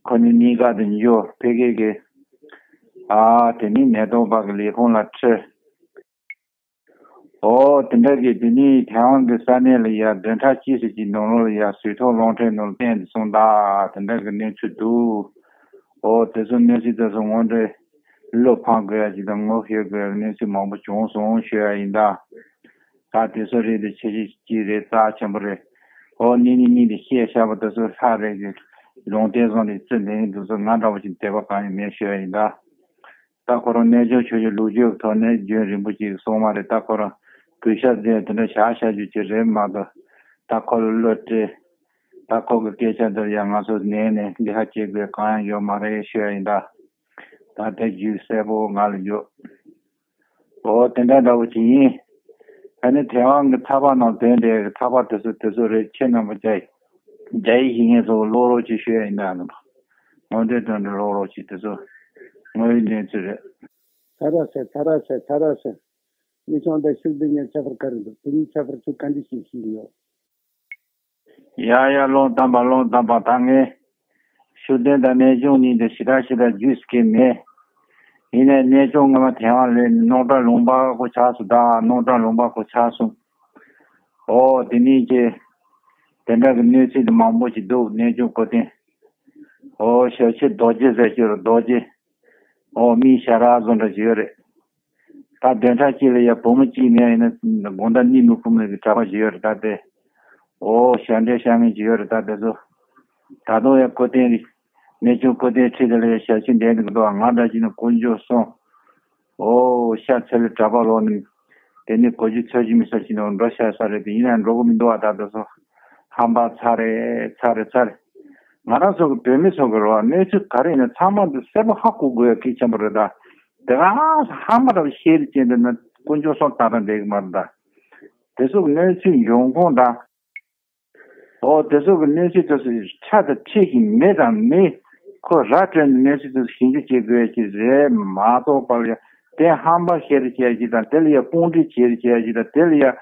ཁོ་གཉིས་གཉིས་ཀ་དེ་འགྱོ་ཕ་གི་གི། ཨ་དེ་ནས་ནད་ཐོག་པ་གི་ལས་ཁུངས་ལ་ཁྲིད། ཨོ་དེ་འདྲ་གི་དེ་ནས་ཐའེ་ཝན་གི་ས་གནས་ལ་ཡ་བདུན་ཕྲག་གཅིག་ཙམ་གྱི་ནང་ལོགས་ལ་ཡ་ཟོས་ཐོག་རླུང་འཕྲིན་ནང་ལ་བསྟན་ཏེ་སོང་ད། དེ་འདྲ་གི་གནས་ཚུལ་འདུག་ཨོ་དེ་ཚོ་གནས་ཚུལ་དེ་ཚོ་དངོས་འབྲེལ་བློ་ཕམ་དགོས་ཡ་ཅིག་དང་ངོ་ཤེས་དགོས་ཡ་གནས་ཚུལ་མང་པོ་བྱུང་སོང་ཞུ་ཡ་ཡིན་ད། ད་དེ་ཚོ་རེད་དེ་ཆེ་ཆེ་ཅིག་རེད། རྩ་ཆེན་པོ་རེད། ཨོ་གཉིས་གཉིས་གཉིས་དེ་བཤད་བཞག་པ་དེ་ཚོ་ལྷ་རེད་ཀྱི་ལུང་བསྟན་བཟང་དེ་རྩི་ལེན་དེ་ཚོ་ང་འདྲ་བོ་ཅིག་དད་པ་གང་ཡང་མེད་ཞུ་ཡ་ཡིན་ད། ད་ཁོ་རང་རྣལ་འབྱོར་ཆོས་ཀྱི་ལོ་རྒྱུས་ཀྱི་ཐོག་ནས་རྒྱུན་རིང་པོ་ཅིག་སོང་བ་རེད། ད་ཁོ་རང་གུས་ཞབས་དེ་དེ་འདྲ་བཞག་བཞག་རྒྱུ་ཅིག་རེད་མ་གཏོགས། ད་ཁོ་ལ་བློ་བཀྲེས། ད་ཁོ་གི་སྐད་ཆ་འདིར་ཡང་ང་ཚོ་ནས་ནས་འདི་ཧ་ཅེ་དགོས་གང་ཡང་ཡོད་མ་རེད་ཞུ་ཡ་ཡིན་ད། ད་དེ་རྒྱུས་གསལ་པོ་ང་ལ་ཡོད། ཨོ་དེ་འདྲ་འདྲ་བོ་ཅིག་ཡིན། ཨ་ནི་ཐའེ་ཝན་གྱི་ཚགས་པར་ནང་དོན་དེ་གི་ཚགས་པར་དེ་ཚོ་དེ་ཚོ་རེད། ཁྱེད་རྣམ་པ་རྒྱ་རྒྱ་ཡིག་ཤེས་མཁན་ཚོ་ཀློག་རོགས་ཅིག་ཞུ་ཡ་ཡིན་ད། ཨ་ནི་ངོ་འདྲེ་དོན་འདྲ་ཀློག་རོགས་ཅིག་དེ་ཚོ་དངོས་ཡོད་གནས་ཚུལ་རེད། ཚ་ར་སེ་ཚ་ར་སེ་ཚ་ར་སེ། མི་ཚང་དང་ཤུགས་ལྡན་ཉན་ཁྱད་པར་ག་རེ་འདུག་དེ་ཉིད་ཁྱད་པར་ཚུལ་ག་འདྲ་ཞིག་ཤེས་ཡོད། ཡ་ཡ་ལོང་དམ་པ་ལོང་དམ་པ་ད་ངས་ཤུགས་ལྡན་དང་གནས་ཆུང་གཉིས་དེ་ཞེ་དྲག་ཞེ་དྲག་རྒྱུས་སྐྱེ་མེད། ཡིན་ནའི་གནས་ཆུང་སྔ་མ་ཐེ་ཝན་ལས་རྣོ་དྲག་ལུང་པ་ཁོ་ཆགས་སོང་ད། རྣོ་དྲག་ལུང་པ་ཁོ་ཆགས་སོང་། ཨོ་དེ་ནས་ཀྱི་དེ་འདྲ་གི་གནས་ཚུལ་དེ་མང་པོ་ཞིག་འདུག་གནས་ཆུང་སྐུ་རྟེན། ཨོ་ཞབས་ཕྱི་རྡོ་རྗེ་ཟེར་ཞོར་རྡོ་རྗེ། ཨོ་མིང་ཞྭ་ར་བཟོ་འདྲ་ཞིག་ཡོད་རེད། ད་བདུན་ཕྲག་གཅིག་ལ་ཡ་བུ་མོ་གཅིག་ནས་ཡིན་ན་དགོང་དག་གཉིད་མི་ཁུག་མཁན་གྱི་གྲྭ་པ་ཞིག་ཡོད་རེད་ད་དེ། ཨོ་ཞལ་འདྲེན་བྱ་མཁན་ཅིག་ཡོད་རེད་ད་དེ་ཚོ། ད་དུང་ཡང་སྐུ་རྟེན་གྱི་གནས་ཆུང་སྐུ་རྟེན་ཁྲི་དེ་ལ་ཡང་ཞལ་ཆེམས་འདེབས་འདུག་འདུག་ང་འདྲ་ཅིག་ནི་དཀོན་མཆོག་གསུམ། ཨོ་ཤ་ཚ་ལུ་གྲྭ་པ་ལོག་ནི། དེ་ནི་གོ་རྒྱུ་ཚོད་ཀྱི་མི་ས་ཅིག་ནི་འགྲོ་ཤ་ས་རེད་དེ་ཡིན་ན་འགྲོ་གི་མི་འདུག་བ་ད་དེ་ཚོ། ཧམ་པ་ཚ་རེད་ཚ་རེད་ཚ་རེད། ང་རང་ཚོ་གི་བོད་མི་ཚོ་གི་རེད་བ་གནས་ཚུལ་ག་རེ་ཡིན་ན་ཚང་མ་འདི་གསལ་པོ་ཧ་གོ་དགོས་ཡ་གལ་ཆེན་པོ་རེད་ད། དེ་ག་ཧམ་པ་ར་ཤེས་རིག་ཅན་འདི་ན་དཀོན་མཆོག་གསུམ་ད་ལྟ་འདས་གི་མ་རེད་ད། དེ་ཚོ་གི་གནས་ཚུལ་འབྱུང་ཁུངས་དང་། ཨོ་དེ་ཚོ་གི་གནས་ཚུལ་དེ་ཚོ་ཆ་དང་འཁྲིལ་ཞིང་མི་དང་མི་ཁོ་ར་སྤྲད་ནས་གནས་ཚུལ་དེ་ཚོ་ཞིབ་འཇུག་བྱེད་དགོས་ཀྱི་རེད་མ་གཏོགས་པར་ཡང་དེ་ཧམ་པ་བཤད་རེས་བྱས་ཀྱི་དང་དེ་ལ་ཡང་དཔུང་སྒྲིག་བྱེད་རེས་བྱས་ཀྱི་དང་དེ་ལ་ཡང་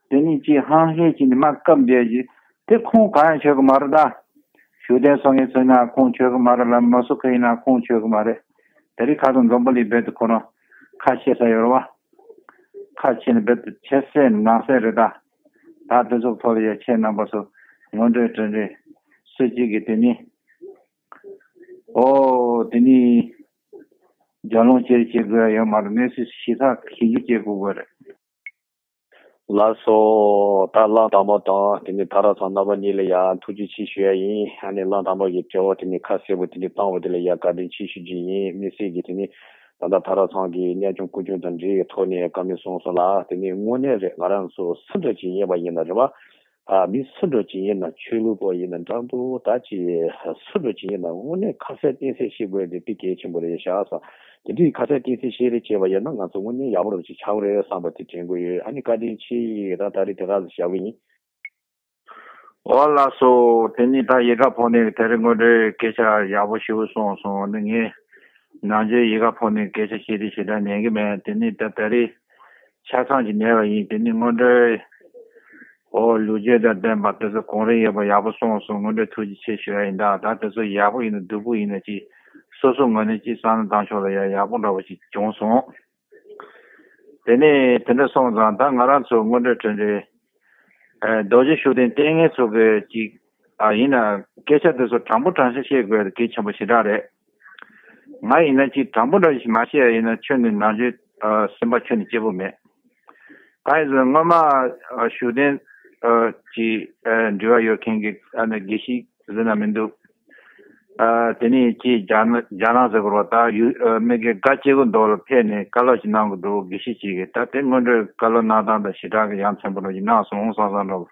དེ་ནས་ཅིག་ཧང་ཧེ་བྱས་ནས་མ་སྐབས་འདས་ཀྱི་དེ་ཁུངས་གང་ཡང་ཆོད་གི་མ་རེད་ད། ཞུ་དོན་སོང་ངེ་ཚོས་ན་ཁུངས་ཆོད་གི་མ་རེད་ལ་མ་སུ་ཁ་ཡིན་ན་ཁུངས་ཆོད་གི་མ་རེད། དེ་རིང་ཁ་སང་འཛོམས་པ་ལི་བེད་དུ་ཁོ་རང་ཁ་ཤས་ས་ཡོད་རེད་བ། ཁ་ཕྱེ་ནས་རྦད་དེ་ཆེ་སེ་ནང་སེ་རེད་ད། ད་དེ་ཚོ་ཐོག་ལ་ཡ་ཁྱེད་རྣམ་པ་ཚོ་ངོ་སྤྲོད་དྲན་རེད། སུ་གཅིག་གིས་དེ་ནི། ཨོ་དེ་ནི། རྒྱབ་ལོངས་ཅེར་བྱེད་དགོས་ཡ་ཡོད་མ་རེད་གནས་ཚུལ་ཞིབ་ཚགས་ཞིབ་འཇུག་བྱེད་དགོས་དགོས་རེད། ལགས་སོ། ད་གླང་དར་མ་དང་དེ་ནི་དར་ཚང་རྣམ་པ་གཉིས་ལ་ཡ་ཐུགས་རྗེ་ཆེ་ཞུ་ཡ་ཡིན། ཨ་ནི་གླང་དར་མ་གི་དྲི་བ་དེ་ནི་ཁ་གསལ་པོ་དེ་ནི་བཏང་བ་དེ་ལ་ཡ་བཀའ་དྲིན་ཆེ་ཞུ་རྒྱུ་ཡིན། དམིགས་བསལ་གྱི་དེ་ནི། ད་ལྟ་དྷ་རམ་ས་ལ་གི་གནས་ཆུང་སྐུ་ཆུང་དང་འབྲེལ་བའི་ཐོག་ནས་བཀའ་མོལ་གསུངས་སོང་ལ། དེ་ནི་དངོས་གནས་རེད། ང་རང་ཚོ་སུ་འདྲ་ཅིག་ཡིན་པ་ཡིན་ན་རེད་བ། ཨ་མི་སུ་འདྲ་ཅིག་ཡིན་ན་ཆོས་ལུགས་པ་ཡིན་ན་འདྲ་འདུག་ད་ཅི་སུ་འདྲ་ཅིག་ཡིན་ན་དངོས་གནས་ཁ་གསལ་གཏིང་གསལ་ཤེས་དགོས་དེ་དེ་གལ་ཆེན་པོ་རེད་ཤག་ས། དེ་འདྲའི་ཁ་གསལ་གཏིང་གསལ་ཤེས་རེ་བྱས་པ་ཡིན་ན་ང་ཚོ་དངོས་གནས་ཡག་པོ་རུ་ཅིག་ཆགས་རེད་བསམ་པ་དེ་དྲན་གི་ཡོད། ཨ་ནི་བཀའ་དྲིན་ཆེ་ཡིན། ད་ད་རེས་དེ་ག་ཟེ་བཞག་གི་ཡིན། འོ་ལགས་སོ། དེ་ནི་ད་ཡི་ག་ཕོག་ནས་དེ་རིང་དངོས་འབྲེལ་སྐད་ཆ་ཡག་པོ་ཞེ་པོ་གསུངས་སོང་། འོ་ནི་ངས་ནང་ཆོས་ཡི་ག་ཕོག་ནས་སྐད་ཆ་བཤད་དེ་ཞེ་དྲག་ཉན་གི་མེད། དེ་ནི་ད་ད་རེས་ཆ་ཚང་གི་ཉན་པ་ཡིན། དེ་ནི་དངོས་འབྲེལ་འོ་ལོ་རྒྱུས་དང་ལྡན་པ་དེ་ཚོ་གོང་རིམ་ཡོད་པ་ཡག་པོ་གསུངས་སོང་། དངོས་འབྲེལ་ཐུགས་རྗེ་ཆེ་ཞུ་ཡ་ཡིན། ད་ད་དེ་ཚོ་ཡག་པོ་ཡིན་ན་སྡུག་པོ་ཡིན་ན་ཅི་སོ་སོ་ངོས་ནས་ཅི་བསམ་བློ་བཏང་ཕྱོགས་ལ་ཡ་ཡག་པོ་འདྲ་པོ་ཞིག་བྱུང་སོང་། དེ་ནས་དེ་འདྲ་སོང་ཙང་ད་ང་རང་ཚོ་དངོས་འབྲེལ་དྲན་རེད། རྡོ་རྗེ་ཤུགས་ལྡན་ལྟས་ངན་ཚོ་གི་ཅིག་ཨ་ཡིན་ན་སྐད་ཆ་དེ་ཚོ་དྲང་པོ་དྲང་བཞག་བཤད་དགོས་དེ་གལ་ཆེན་པོ་ཞེ་དྲག་རེད། ང་ཡིན་ན་ཅིག་དྲང་པོ་འདྲ་ཞིག་མ་བཤད་ཡ་ཡིན་ན་ཁྱོད་ནི་ནང་ཆོས་སེམས་པ་ཁྱོད་ནི་སྐྱིད་པོ་མེད། གང་ཡིན་ཟེར་ན་སྔོན་མ་ཤུགས་ལྡན་ཅིག་འབྲེལ་བ་ཡོད་མཁན་གྱི་ཨ་ནི་དགེ་བཤེས་ཟེར་ན་མི་འདུག་ཨ་དེ་ནས་ཅིག་རྒྱ་ནག་རྒྱ་ནག་ཟེར་དགོས་རེད་བ། ད་ཡུ་ཨ་མི་གི་དགའ་སྐྱེ་དགུ་མདོ་ལ་ཕེབས་ནས་བཀའ་སློབ་ཅིག་གནང་གི་འདུག་དགེ་བཤེས་ཅིག་གིས་ད་དེ་དངོས་འབྲེལ་བཀའ་སློབ་གནང་སྟངས་དང་ཞེ་དྲག་གི་ཡ་མཚན་པོ་འདྲ་ཅིག་གནང་སོང་བསམ་བསམ་འདྲ་བོ།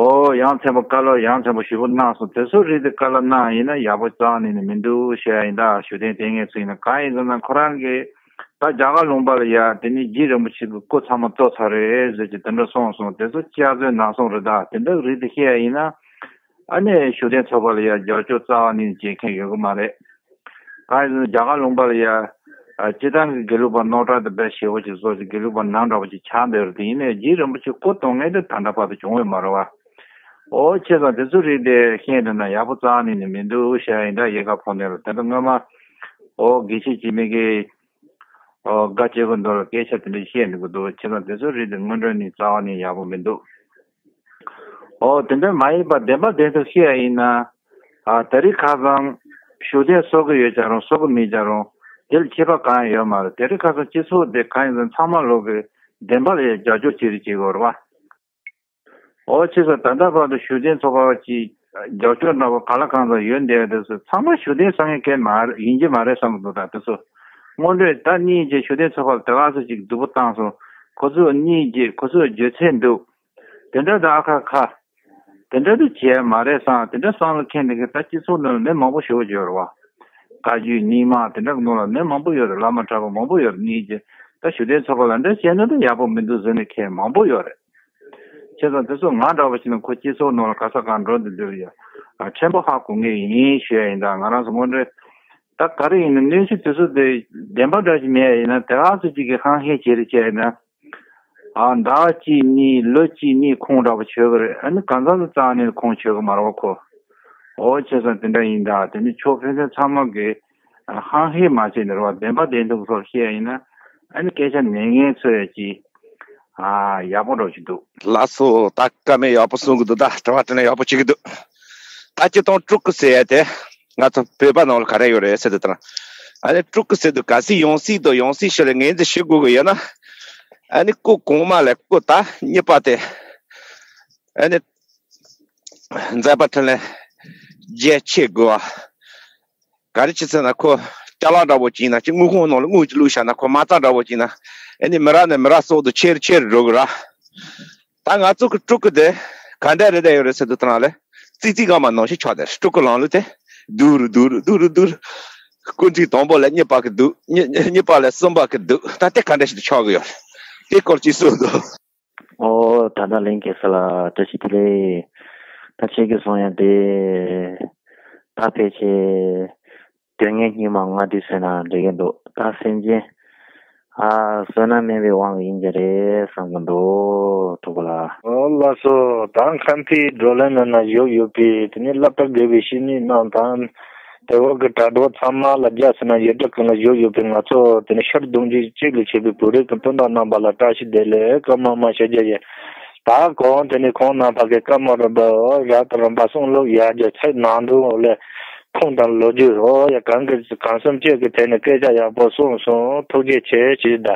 ཨོ་ཡ་མཚན་པོ་བཀའ་སློབ་ཡ་མཚན་པོ་ཞེ་པོ་གནང་སོང་། དེ་ཚོ་རིགས་དེ་བཀའ་སློབ་གནང་ཡིན་ན་ཡག་པོ་རྩ་བ་ནས་ནི་མི་འདུག་ཞུ་ཡ་ཡིན། ད་ཤུགས་ལྡན་ལྟས་ངན་ཚོ་ཡིན་ན་གང་ཡིན་ཟེར་ན་ཁོ་རང་གིས་ད་རྒྱ་གར་ལུང་པ་ལ་ཡ་དེ་ནས་རྗེ་རིན་པོ་ཆེ་གི་སྐུ་ཚང་མ་བཙུགས་ཚར་རེད་ཟེར་གྱི་དེ་འདྲ་གསུངས་སོང་། དེ་ཚོ་སྐྱག་རྫུན་ནག་གསུང་རེད། ད་དེ་འདྲ་རིགས་དེ་བཤད་ཡ་ཡིན་ན། ཨ་ནེ་ཤུགས་ལྡན་ཚོགས་པ་ལ་ཡ་རྒྱབ་སྐྱོར་རྩ་བ་ནས་བྱེད་མཁན་ཡོད་གི་མ་རེད། གང་ཡིན་ཟེར་ན་རྒྱ་གར་ལུང་པ་ལ་ཡ་སྤྱི་བཏང་གི་དགེ་ལུགས་པ་རྣོ་དྲག་དེ་དཔེ་ཞེ་པོ་ཅིག་བཟོ་ཅིག་དགེ་ལུགས་པ་ནང་འདྲ་པོ་ཅིག་ཆགས་བསྡད་ཡོད་རེད། དེ་ཡིན་ནའི་རྗེ་རིན་པོ་ཆེ་སྐུ་གཏོང་མཁན་དེ་ད་ལྟ་བར་དུ་བྱུང་ཡོད་མ་རེད་བ། ཨོ་བྱས་ཙང་དེ་ཚོ་རིགས་དེ་ཤེས་འདུག་ན་ཡག་པོ་རྩ་བ་ནས་ནི་མི་འདུག་ཞུ་ཡ་ཡིན། ད་ཡི་ག་ཕོག་ནས་ལ་དེ་འདྲ་སྔོན་མ་ཨོ་དགེ་བཤེས་ཀྱི་མི་གི་ཨོ་དགའ་སྐྱེ་དགུ་མདོ་ལ་སྐད་ཆ་དེ་འདྲ་བཤད་འདུག་གི་འདུག་བྱས་ཙང་དེ་ཚོ་རིགས་དེ་དངོས་འབྲེལ་ནས་རྩ་བ་ནས་ཡག་པོ་མི་འདུག་ཨོ་དེ་འདྲ་མ་ཡིན་པ་བདེན་པ་བདེན་ཐུབ་བཤད་ཡ་ཡིན་ན། ཨ་ད་རེས་ཁ་སང་ཤུགས་ལྡན་གསོད་ཀྱི་ཡོད་ཀྱང་རུང་གསོད་ཀྱི་མེད་ཀྱང་རུང་དེ་ལ་ཁྱད་པར་གང་ཡང་ཡོད་མ་རེད། དེ་རེས་ཁ་སང་སྤྱི་ཚོགས་དེ་གང་ཡིན་ཟེར་ན་ཚང་མ་ལོག་གི་བདེན་པ་ལ་ཡང་རྒྱབ་སྐྱོར་བྱེད་རེས་བྱེད་དགོས་རེད་བ། ཨོ་བྱས་ཙང་ད་ལྟ་བར་དུ་ཤུགས་ལྡན་ཚོགས་པ་ཅིག་རྒྱབ་སྐྱོར་འདྲ་པོ་ག་ལ་གང་ཚང་ཡོད་བསྡད་པ་དེ་ཚོ་ཚང་མ་ཤུགས་ལྡན་བསམ་མཁན་གན་མ་ཡིན་གྱི་མ་རེད་བསམ་གི་འདུག་ད་དེ་ཚོ་དངོས་འབྲེལ་ད་གཉིས་ཀྱི་ཤུགས་ལྡན་ཚོགས་པ་ལ་དེ་ག་ཚོད་ཅིག་སྡུག་པོ་བཏང་སོང་། ཁོ་ཚོ་གཉིས་ཀྱི་ཁོ་ཚོའི་རྒྱུ་མཚན་འདུག་དེ་འདྲ་ད་ཨ་ཁ་ཁ། དེ་འདྲ་དུ་བྱས་མ་རེད་བསམ། དེ་འདྲ་བསམ་བློ་འཁྱེར་ནས་ད་སྤྱི་ཚོགས་ནང་ལ་མི་མང་པོ་ཞེ་པོ་ཅིག་ཡོད་རེད་བ། བཀའ་བརྒྱུད་རྙིང་མ་དེ་འདྲ་གི་ནང་ལ་མི་མང་པོ་ཡོད་རེད། བླ་མ་གྲྭ་པ་མང་པོ་ཡོད་རེད། གཉིས་ཀྱི་ད་ཤུགས་ལྡན་ཚོགས་པ་ལ་འདྲ་བྱས་ན་ད་ཡག་པོ་མི་འདུག་ཟེར་ནས་མཁན་མང་པོ་ཡོད་རེད། བྱས་ཙང་དེ་ཚོ་ང་འདྲ་བོ་ཞིག་ན་ཁོ་སྤྱི་ཚོགས་ནང་ལ་ག་ས་གང་འགྲོ་འདི་འདུག་ཡ། ཕྲན་བུ་ཧ་གོ་ངེས་ཡིན་ཞུ་ཡ་ཡིན། ད་ང་རང་ཚོ་དངོས་འབྲེལ་ད་ག་རེ་ཡིན་ན་གནས་ཚུལ་དེ་ཚོ་དེ་བདེན་པ་འདྲ་ཞིག་མེད་ཡ་ཡིན་ན་དེ་ག་ཚོ་ཅིག་གི་ཧང་ཧེ་བྱེད་རེ་བྱས་ཡིན་ན། ཨ་ཟླ་བ་གཅིག་གཉིས་ལོ་གཅིག་གཉིས་ཁོང་འདྲ་པོ་ཆོད་གི་རེད། ཨ་ནི་གང་ཟག་ཚོ་རྩ་ནས་ཁོང་ཆོད་གི་མ་རེད་བ་ཁོ། ཨོ་བྱས་ཙང་དེ་འདྲ་ཡིན་ད། དེ་ནི་ཆོས་ཕན་ཚུན་ཚང་མ་གི་ཧང་ཧེ་མ་བྱས་ནས་རེད་བ། བདེན་པ་བདེན་ཐུབ་སོགས་བཤད་ཡ་ཡིན་ན་ཨ་ནི་སྐད་ཆ་ཉན་མཁན་ཚོ་ཡ་ཅིག་ཨ་ཡག་པོ་འདྲ་ཞིག་འདུག་ལགས་སོ། ད་བཀའ་མོལ་ཡག་པོ་གསུང་གི་འདུག་ད་དྲི་བ་དྲིས་ལན་ཡག་པོ་བྱེད་ཀྱི་འདུག་ད་སྤྱི་སྟོང་དྲུག་གི་ཟེར་ཡ་དེ་ང་ཚོ་བོད་པ་ནང་ལ་ག་རེ་ཡོད་རེད་ཟེར་དུས་ད། ཨ་ནི་སྤྲུལ་སྐུ་ཟེར་དུས་གལ་སྲིད་ཡང་སྲིད་དང་ཡང་སྲིད་ཞིག་ལ་ངོས་འཛིན་ཞུ་དགོས་ཀྱི་ཡོད་ན། ཨ་ནི་སྐུ་གོང་མ་ལས་སྐུ་ད་གཉིས་པ་དེ། ཨ་ནི་མཛད་པ་འཕྲིན་ལས་རྒྱ་ཆེ་དགོས་པ། ག་རེ་བྱས་ཟེར་ན་ཁོ་ཅ་ལག་འདྲ་པོ་ཅིག་ཡིན་ན་ཅིག་དངུལ་ཁང་ནང་ལ་དངུལ་ཅིག་བླུགས་བཞག་ན་ཁོ་མ་རྩ་འདྲ་པོ་ཅིག་ཡིན་ན། ཨ་ནི་མི་རབས་ནས་མི་རབས་སོགས་དུ་ཆེ་རུ་ཆེ་རུ་འགྲོ་གི་ར། ད་ང་ཚོ་གི་སྤྲུལ་སྐུ་དེ་ག་འདྲ་རེད་བསྡད་ཡོད་རེད་ཟེར་དུས་དང་ལ་ཙིག་ཙིག་གང་མ་ནང་བཞིན་ཆགས་བསྡད་རེད། སྤྲུལ་སྐུ་ལམ་ལུགས་དེ་སྡུག་རུ་སྡུག་རུ་སྡུག་རུ་སྡུག་རུ། སྐུ་ཚེ་དང་པོ་ལས་གཉིས་པ་གི་སྡུག་གཉིས་གཉིས་པ་ལས་གསུམ་པ་གི་སྡུག་ད་ལྟ་ག་འདྲ་ཞིག་ཏུ་ཆགས་ཀྱི་ཡོད་རེད། དེ་སྐོར་ཅིག་གསུངས་འདུག་ཨོ་ད་ལྟ་ལན་གེ་སར་ལགས་བཀྲ་ཤིས་བདེ་ལེགས། ད་ཁྱེད་ཀྱིས་གསུང་ཡ་དེ་ད་ཕལ་ཆེར་དོན་ངན་སྙིགས་མ་ལྔ་བདོ་ཟེར་ན་འགྲིག་གི་འདུག་ད་སེམས་ཅན་ཨ་བསོད་ནམས་དམན་པའི་དབང་གིས་ཡིན་གྱི་རེད་བསམ་གྱི་འདུག་ཐུགས་ལ། ཨོ་ལགས་སོ། ད་ཁམས་པའི་བགྲོ་གླེང་ནང་ན་བཞུགས་ཡོད་པའི་དེ་ནི་སློབ་གྲྭ་དགེ་བའི་བཤེས་གཉེན་རྣམས་དང་། དེ་འོག་གི་གྲྭ་གྲོགས་ཚང་མ་ལ་རྒྱ་ཟེར་ན་ཡུལ་གྲུ་ཀུན་ལ་བཞུགས་ཡོད་པའི་ང་ཚོ་དེ་ནི་ཤར་གདོང་རྒྱུད་གཅིག་ལས་ཆད་པའི་བོད་རིགས་ཀྱི་སྤུན་ཟླ་རྣམ་པ་ལ་བཀྲ་ཤིས་བདེ་ལེགས་བཀའ་མོལ་མ་ཞུ་རྒྱུ་ཡིན། ད་གོང་དེ་ནི་ཁོང་རྣམ་པ་གི་བཀའ་མོལ་རིམ་པ་རབ་དང་རིམ་པ་གསུང་ལུགས་ཡར་རྒྱས་ཚད་ནང་དུ་ལས་ཁུངས་དང་ལོ་རྒྱུས་རོ་ཡ་གང་གི་གང་སེམས་བཅས་ཀྱི་ཐད་ནས་སྐད་ཆ་ཡག་པོ་གསུངས་སོང་། ཐུགས་རྗེ་ཆེ་ཞེས་གདའ།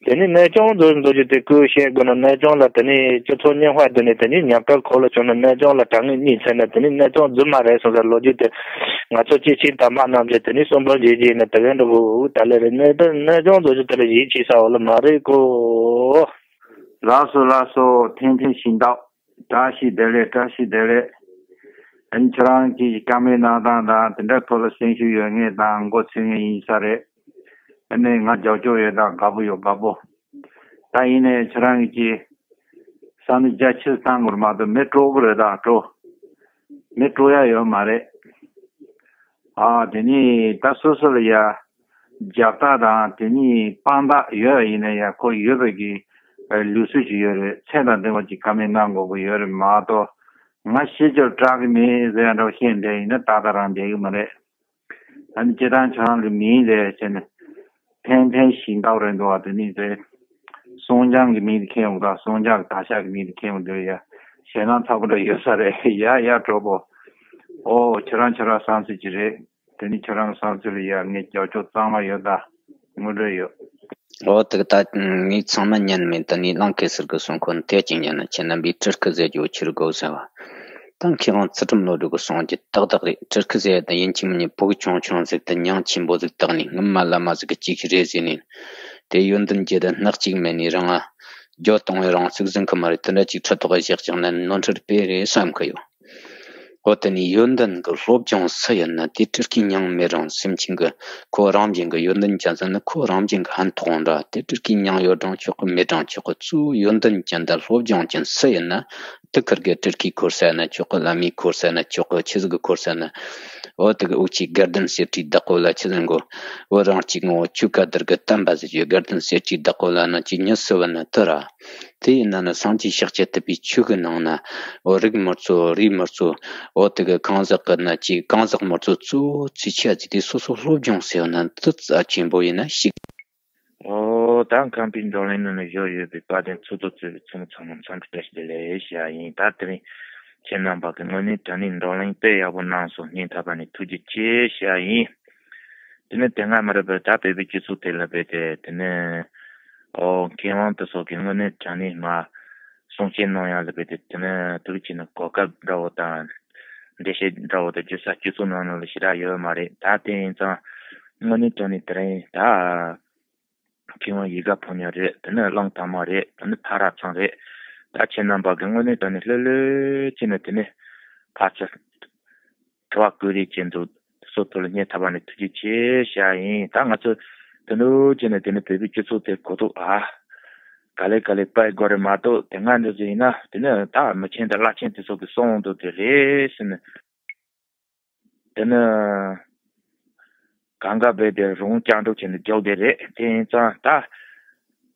དེ་ནི་གནས་ཆུང་མཛོད་མཛོད་རྒྱུ་དེ་ཀུན་བཤད་དགོས་ན་གནས་ཆུང་ལ་དེ་ནི་སྤྱི་ཚོགས་རྙིང་པ་དེ་ནི་དེ་ནི་ཉམས་དགའ་ཁོ་ལ་བྱུང་ན་གནས་ཆུང་ལ་དྲང་ངེས་གཉིས་ཚན་ན་དེ་ནི་གནས་ཆུང་རྫུན་མ་རེད་སོང་ཟེར་ལོ་རྒྱུས་དེ་ང་ཚོ་སྐྱེས་ཆེན་དམ་པ་རྣམས་ཀྱིས་དེ་ནི་གསུང་འབུམ་བཞེས་རྗེས་ནི་དེ་གའི་འདྲ་བོ་ད་ལེ་རེད། གནས་དོན་གནས་ཆུང་མཛོད་རྒྱུ་དེ་ལ་ཡིད་ཆེས་ས་འོ་ལ་མ་རེད་ཀོ། ལགས་སོ་ལགས་སོ། ཐན་ཐན་ཤིང་ཏོག་བཀྲ་ཤིས་བདེ་ལེགས། བཀྲ་ཤིས་བདེ་ལེགས། ཨ་ནི་ཁྱེད་རང་གིས་བཀའ་མོལ་གནང་སྟངས་དང་དེ་འདྲ་ཐོག་ལ་སེམས་ཤུགས་ཡོད་མཁན་དང་མགོ་ཚོས་མཁན་ཡིན་ས་རེད། ཨ་ནི་ང་རྒྱབ་སྐྱོར་ཡོད་དང་དགའ་པོ་ཡོད་དགའ་པོ། ད་ཡིན་ནའི་ཁྱེད་རང་གིས་བསམ་བློ་རྒྱ་ཆེར་བཏང་དགོས་མ་གཏོགས་མི་སྤྲོ་གི་རེད་ད་སྤྲོ། མི་སྤྲོ་ཡ་ཡོད་མ་རེད། ཨ་དེ་ནི་ད་སོ་སོ་ལ་ཡ། རྒྱབ་རྟགས་དང་དེ་ནི་དཔང་རྟགས་ཡོད་ཡིན་ན་ཡང་ཁོ་ཡོད་པའི་གི་ལུགས་སྲོལ་ཅིག་ཡོད་རེད། ཚད་དང་ལྡན་པ་ཅིག་བཀའ་མོལ་གནང་དགོས་ཀྱི་ཡོད་རེད་མ་གཏོགས། ང་ཤེས་རྒྱུར་སྐྲག་གི་མེད་ཟེར་ཡ་འདྲ་བོ་བཤད་བསྡད་ཡིན་ན་ཏག་ཏག་རང་བསྡད་ཀྱི་མ་རེད། ཨ་ནི་སྤྱིར་བཏང་ཁྱོད་རང་གི་མིང་རེད་ཟེར་ནས་ཐན་ཐན་ཤིང་ཏོག་རེད་འདུག་བ། དེ་ནི་རེད། སོང་ཅང་གི་མིང་དེ་ཁྱེར་ཡོང་ག་སོང་ཅང་གི་དག་ཤ་གི་མིང་དེ་ཁྱེར་ཡོང་དེ་ཡ་ཞེད་སྣང་ཚ་པོ་འདྲ་ཡོད་ས་རེད་ཡ་ཡ་གྲོགས་པོ། ཨོ་ཁྱོད་རང་ཁྱོད་རང་བསམ་ཚུལ་ཅིག་རེད། དེ་ནི་ཁྱོད་རང་གི་བསམ་ཚུལ་ལ་ཡ་ངས་རྒྱབ་སྐྱོར་གཙང་མ་ཡོད་ད། དངོས་འབྲེལ་ཡོད། འོ་དེ་ད་ངས་ཚང་མ་ཉན་མེད་ད་ནི་གླང་གེ་སར་གི་གསུང་ཁོ་ན་དེ་གཅིག་ཉན་ན་ཁྱེད་རྣམ་པས་སྤྲུལ་སྐུ་ཟེར་རྒྱུ་ཆི་རུ་དགོས་ཟེར་བ། ད་མཁས་དབང་ཚུལ་ཁྲིམས་བློ་གྲོས་གི་གསུང་རྒྱུ་ཏག་ཏག་རེད། སྤྲུལ་སྐུ་ཟེར་ཡ་ད་ཡིན་གཅིག་མིན་གཉིས་བུ་གུ་ཆུང་ཆུང་ཟིག་ད་མྱིང་ཆེན་པོ་ཟིག་བཏགས་ནས་སྔོན་མ་བླ་མ་ཟིག་གི་གཅིག་རེད་ཟེར་ནས། དེ་ཡོན་ཏན་གྱི་ད་སྣག་གཅིག་མེད་ནས་རང་ང་རྒྱུ་གཏོང་བའི་རང་ཚུགས་ཟིན་གི་མ་རེད། དེ་འདྲ་གཅིག་ཁྲི་ཐོག་གི་བཞག་ཀྱང་ན་ནོར་འཁྲུལ་དཔེ་རེད་བསམ་གི་ཡོད། འོ་དེ་ནས་ཡོན་ཏན་གྱི་སློབ་སྦྱོང་སུ་ཡིན་ན་དེ་སྤྲུལ་སྐུའི་མྱིང་མེད་རུང་སེམས་ཅན་གྱི་ཁོ་རང་བཞིན་གྱི་ཡོན་ཏན་ཅན་ཟེར་ན་ཁོ་རང་བཞིན་གྱི་ཕན་ཐོགས་འདྲ། དེ་སྤྲུལ་སྐུའི་མྱིང་ཡོད་རུང་ཆོག་གི་མེད་རུང་ཆོག་གི་གཙོ་བོ་ཡོན་ཏན་ཅན་དང་སློབ་སྦྱོང་ཅན་སུ་ཡིན་ན་དེ་ཁུར་གི་སྤྲུལ་སྐུའི་འཁོར་ས་ན་ཆོག་གི་བླ་མའི་འཁོར་ས་ན་ཆོག་གི་ཆི་ཟིག་གི་འཁོར་ས་ན། འོ་དེ་གི་འུ་ཆོའི་དགའ་ལྡན་གསེར་ཁྲིའི་བདག་པོ་ལ་ཆི་ཟིག་གོ། འོ་རང་གཅིག་ངོ་ཆོས་བཀའ་བསྡུར་གི་བསྟན་པ་ཟེར་རྒྱུ་དགའ་ལྡན་གསེར་ཁྲིའི་བདག་པོ་ལ་ན་ཅི་མྱི་སུ་བ་ན་དེ་ར། དེ་ཡིན་ན་ནི་སངས་རྒྱས་ཤཱཀྱ་ཐུབ་པའི་ཆོས་ཀྱི་ནང་ན། འོ་རིགས་མི་གཙོ་རུས་མི་གཙོ། འོ་དེ་གི་གང་ཟག་གི་ན་ཅིག་གང་ཟག་མི་གཙོ་གཙོ་བོ་ཚིག་ཆ་ཅིག་དེ་སོ་སོ་སློབ་སྦྱོང་ཟེར་བ་ན་དེ་རྩ་ཆེན་པོ་ཡིན་ན་ཞིག་འོ་ད་ཁམས་པའི་བགྲོ་གླེང་ནང་ལ་བཞུགས་ཡོད་པའི་དཔལ་ལྡན་ཚོགས་གཙོ་གཙོས་པའི་ཚོགས་མི་ཚང་མ་འཚམས་འདྲི་བཀྲ་ཤིས་བདེ་ལེགས་ཞུ་ཡ་ཡིན། ད་དེ་རིང་ཁྱེད་རྣམ་པ་གི་དངོས་གནས་དྲང་གནས་བགྲོ་གླེང་དཔེ་ཡག་པོ་གནང་སོང་། སྙིང་ཐག་པ་ནས་ཐུགས་རྗེ་ཆེ་ཞུ་ཡ་ཡིན། དེ་ནས་དེ་སྔ་མ་རེད་པས་ད་བོད་པའི་སྤྱི་ཚོགས་དེ་ལ་བས་ཏེ་དེ་ནས་ཨོ་མཁས་དབང་དེ་ཚོ་གི་དངོས་གནས་དྲང་གནས་མ་གསུང་བཤད་གནང་ཡ་ལ་བས་ཏེ་དེ་ནས་དུས་ཆེན་ནི་གོ་སྐབས་འདྲ་བོ་དང་འགྲེལ་བཤད་འདྲ་བོ་དང་བརྗོད་ས་སྤྱི་ཚོགས་ནང་ལ་ཞེ་དྲག་ཡོད་མ་རེད། ད་དེ་ཡིན་ཙང་དངོས་གནས་དྲང་གནས་དེ་རིང་ད་མཁས་དབང་ཡིད་དགའ་ཕོ་ཉ་རེད། དེ་ནས་གླང་དར་མ་རེད། དེ་ནས་ཕ་ར་ཚང་རེད། ད་ཁྱེད་རྣམ་པ་གི་དངོས་གནས་དྲང་གནས་ལྷོད་ལྷོད་བྱས་ནས་དེ་ནས་ཕར་ཚུར་དྲི་བ་བཀོད་རེས་བྱེད་འདུག་སོ་ཐོག་ལ་སྙིང་ཐག་པ་ནས་ཐུགས་རྗེ་ཆེ་ཞུ་ཡ་ཡིན། ད་ང་ཚོ་དེ་འདྲ་བྱས་ནས་དེ་ནས་བོད་པའི་སྤྱི་ཚོགས་དེ་གོ་རྟོགས་ཨ་ག་ལེ་ག་ལེ་སྤེལ་དགོས་རེད་མ་གཏོགས་དེ་སྔ་འདྲ་ཟིག་ཡིན་ན་དེ་ནས་ད་མི་ཆེན་དང་བླ་ཆེན་དེ་ཚོ་གི་གསུང་འདུག་དེ་རེད་ཟེར་ནས། དེ་ནི་གང་ག་རྦད་དེ་རུང་བཅག་འགྲོ་བྱས་ནས་རྒྱོག་བསྡད་རེད། དེ་ཡིན་ཙང་ད་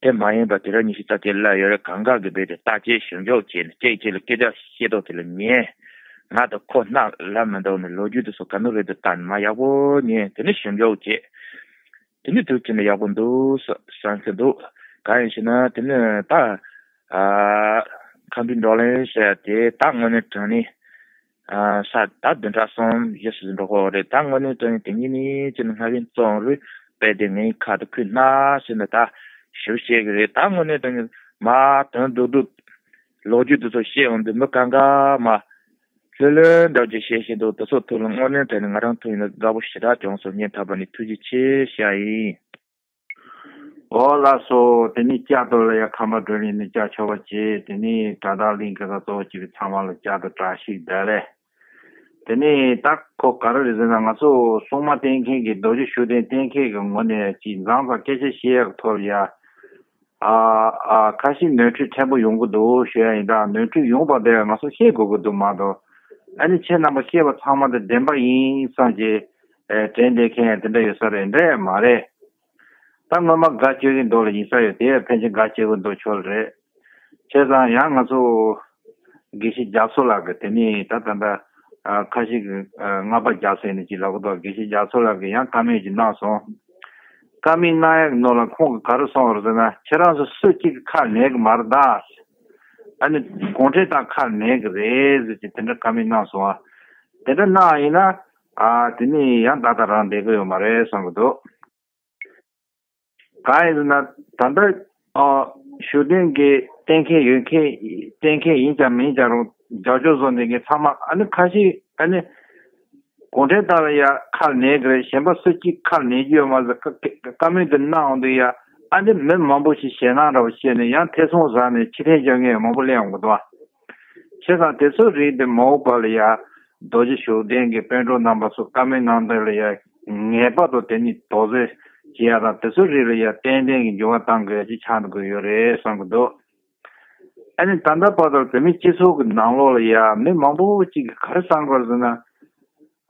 དེ་མ་ཡིན་པ་དུས་རབས་ཉི་ཤུ་རྩ་གཅིག་ལ་ཡོད་རེད། གང་ག་གི་རྦད་དེ་བརྟག་དཔྱད་ཞིབ་འཇུག་བྱས་ནས་གཅིག་གཅིག་ལ་སྐད་ཆ་བཤད་ཐོག་དེ་ལ་ཉན། ང་དང་ཁོ་སྣ་ལ་མི་འདུག་ནས་ལོ་རྒྱུས་དེ་ཚོ་ག་ནོ་རེད་དུ་ལྟ་ནས་མ་ཡག་པོ་ཉན། དེ་ནི་ཞིབ་འཇུག་བྱས། དེ་ནི་དུས་ཆེན་ནི་ཡག་པོ་འདུག་བསམ་གི་འདུག་གང་ཡིན་ཞེ་ན་དེ་ནི་ད་ཨ་ཁམས་པའི་བགྲོ་གླེང་བཤད་དེ་ད་དངོས་གནས་དྲང་གནས། ས་ད་བདུན་ཕྲག་གསུམ་བཞི་ཞིག་འགྲོ་གི་རེད། ད་དངོས་གནས་དྲང་གནས་དེ་གཉིས་ནས་ཅི་ནས་སྔ་བའི་བཙོང་རུ་དཔེ་དེ་ངའི་ཁ་དུ་ཁུར་ན་ཟེར་ནས་ད་ཞུ་བཤད་གི་རེད། ད་དངོས་གནས་དྲང་གནས་མ་དོན་རྡོག་རྡོག་ལོ་རྒྱུས་དེ་ཚོ་བཤད་འོང་དུས་མི་གང་ག་མ་ལྷོད་ལྷོད་འདྲ་བོ་ཅིག་བཤད་བཤད་འདུག་དེ་ཚོ་ཐུགས་ལ་དངོས་གནས་དྲང་གནས་ང་རང་ཐུག་ཡིན་ན་དགའ་པོ་ཞེ་དྲག་བྱུང་སོང་། སྙིང་ཐག་པ་ནས་ཐུགས་རྗེ་ཆེ་ཞུ་ཡ་ཡིན། འོ་ལགས་སོ། དེ་ནས་བསྐྱར་དུ་ལ་ཡ་ཁམས་པ་སྒྲོལ་གླིང་ནས་བསྐྱར་ཆོག་པ་བྱེད། དེ་ནས་དྲ་བདག་གླིང་གི་གཙོ་བོ་བྱས་པའི་ཚང་མ་ལ་བསྐྱར་དུ་བཀྲ་ཤིས་བདེ་ལེགས། དེ་ནས་ད་ཁོ་ག་རེ་རེད་ཟེར་ན། ང་ཚོ་སྲུང་མ་བསྟེན་མཁན་གྱི་རྡོ་རྗེ་ཤུགས་ལྡན་བསྟེན་མཁན་གྱི་ངོས་ནས་ཅིག་མཛངས་ཙམ་སྐད་ཆ་བཤད་ཡག་གི་ཐོག་ལ་ཡ། ཨ་ཨ་ཁ་ཤས་ནོར་འཁྲུལ་ཕྲན་བུ་ཡོང་གི་འདུག་ཞུ་ཡ་ཡིན། ད་ནོར་འཁྲུལ་ཡོང་པ་དེ་ང་ཚོ་ཤེས་དགོས་ཀྱི་འདུག་མ་གཏོགས། ཨ་ནི་ཁྱེད་རྣམ་པ་བཤད་པ་ཚང་མ་དེ་བདེན་པ་ཡིན་བསམ་གྱི་ཨེ་དྲན་བསྡད་མཁན་དེ་འདྲ་ཡོད་ས་རེད་འདྲ་ཡ་མ་རེད། ད་སྔོན་མ་དགའ་སྐྱོ་གི་མདོ་ལ་ཡིན་ས་ཡོད་དེ་ཕན་ཆད་དགའ་སྐྱོ་གི་མདོ་ཆོག་ལ་རེད། བྱས་ཙང་ཡང་ང་ཚོ་དགེ་བཤེས་རྒྱ་མཚོ་ལགས་ཀྱི་དེ་ནས་ད་ད་ལྟ་ཨ་ཁ་ཤས་ཀྱི་ཨ་རྔ་པ་རྒྱ་མཚོ་ནས་ཅིག་ལབ་གི་འདུག་དགེ་བཤེས་རྒྱ་མཚོ་ལགས་ཀྱིས་ཡང་བཀའ་མོལ་ཅིག་གནང་སོང་། བཀའ་མོལ་གནང་ཡག་གི་ནང་ལ་ཁོང་གིས་ག་རེ་གསུངས་པ་རེད་ཟེར་ན། ཁྱེད་རང་ཚོ་སུ་གཅིག་གི་ཁ་ལ་ཉན་གི་མ་རེད་ད། ཨ་ནི་གུང་ཁྲན་ཏང་ཁ་ལ་ཉན་གི་རེད་ཟེར་གྱི་དེ་འདྲ་བཀའ་མོལ་གནང་སོང་ཨ། དེ་འདྲ་གནང་ཡིན་ན་ཨ་དེ་ནས་ཡང་ད་ལྟ་རང་བསྡད་གི་ཡོད་མ་རེད་བསམ་གི་འདུག་གང་ཡིན་ཟེར་ན། ད་ལྟ་ཨ་ཤུགས་ལྡན་གྱི་བསྟེན་མཁན་ཡོད་མཁན་བསྟེན་མཁན་ཡིན་ཀྱང་མིན་ཀྱང་རུང་རྒྱབ་སྐྱོར་བཟོ་མཁན་ཚང་མ་ཨ་ནི་ཁ་ཤས་ཨ་ནི་གུང་ཁྲན་ཏང་ལ་ཡ་ཁ་ལ་ཉན་གི་རེད། གཞན་པ་སུ་གཅིག་ཁ་ལ་ཉན་རྒྱུ་ཡོད་མ་རེད་ཟེར་བཀའ་བཀའ་མོལ་འདི་གནང་འོང་དུས་ཡ། ཨ་ནི་མི་མང་པོ་ཞིག་ཞེད་སྣང་འདྲ་བོ་བྱས་ནས་ཡང་ཐེ་ཚོམ་ཟ་ནས་ཕྱིར་འཐེན་རྒྱག་མཁན་མང་པོ་སླེབས་ཡོང་གི་འདུག་ཨ། བྱས་ཙང་དེ་ཚོའི་རིགས་དེ་མ་འོངས་པ་ལ་ཡ་རྡོ་རྗེ་ཤུགས་ལྡན་གྱི་དཔལ་འབྱོར་རྣམ་པ་ཚོ་བཀའ་མོལ་གནང་དོན་ལ་ཡ་ངེས་པར་དུ་དེ་ཉིད་དོགས་ཟོན་བྱེད་ཡ་དང་། དེ་ཚོའི་རིགས་ལ་ཡ་ཏན་ཏན་གྱི་འགྱུར་བ་གཏང་དགོས་ཀྱི་ཆགས་འགྲོ་གི་ཡོད་རེད་བསམ་གྱི་འདུག་ཨ་ནི་ད་ལྟ་བར་དུ་བོད་མི་སྤྱི་ཚོགས་ཀྱི་ནང་ལོགས་ལ་ཡ་མི་མང་པོ་ཅིག་གིས་ག་རེ་བསམ་དགོས་ཟེར་ན།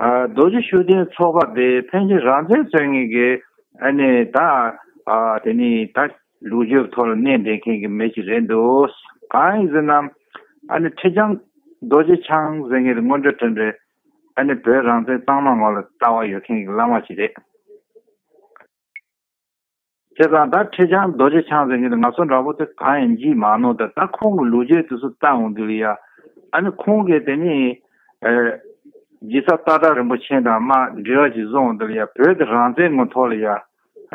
ཨ་རྡོ་རྗེ་ཤུགས་ལྡན་ཚོགས་པ་དེ་ཕལ་ཆེར་རང་བཙན་རྩོད་མཁན་གྱི་ཨ་ནི་ད་ཨ་དེ་ནི་ད་ལོ་རྒྱུས་ཐོག་ལ་གནས་བསྡད་མཁན་གྱི་མི་ཞིག་རེད་འདུག་གང་ཡིན་ཟེར་ན། ཨ་ནི་ཁྲི་བྱང་རྡོ་རྗེ་འཆང་ཟེར་མཁན་དེ་དངོས་འབྲེལ་དྲན་རེད། ཨ་ནི་བོད་རང་བཙན་གཙང་མ་ངོ་ལ་ལྟ་བ་ཡོད་མཁན་གྱི་བླ་མ་ཞིག་རེད། བྱས་ཙང་ད་ཁྲི་བྱང་རྡོ་རྗེ་འཆང་ཟེར་མཁན་དེ་ང་ཚོ་འདྲ་པོ་དེ་གང་ཡང་བརྗེད་མ་ནོར། ད་ད་ཁོང་གི་ལོ་རྒྱུས་དེ་ཚོ་བལྟ་འོང་དུས་ལ་ཡ། ཨ་ནི་ཁོང་གིས་དེ་ནི་ཨེ་རྗེ་ས་ཏ་ཏྲ་རིན་པོ་ཆེ་དང་མ་འབྲེལ་བ་ཞིག་བཟུང་འོང་དུས་ལ་ཡ། བོད་དེ་རང་བཙན་ངོ་ཐོག་ལ་ཡ་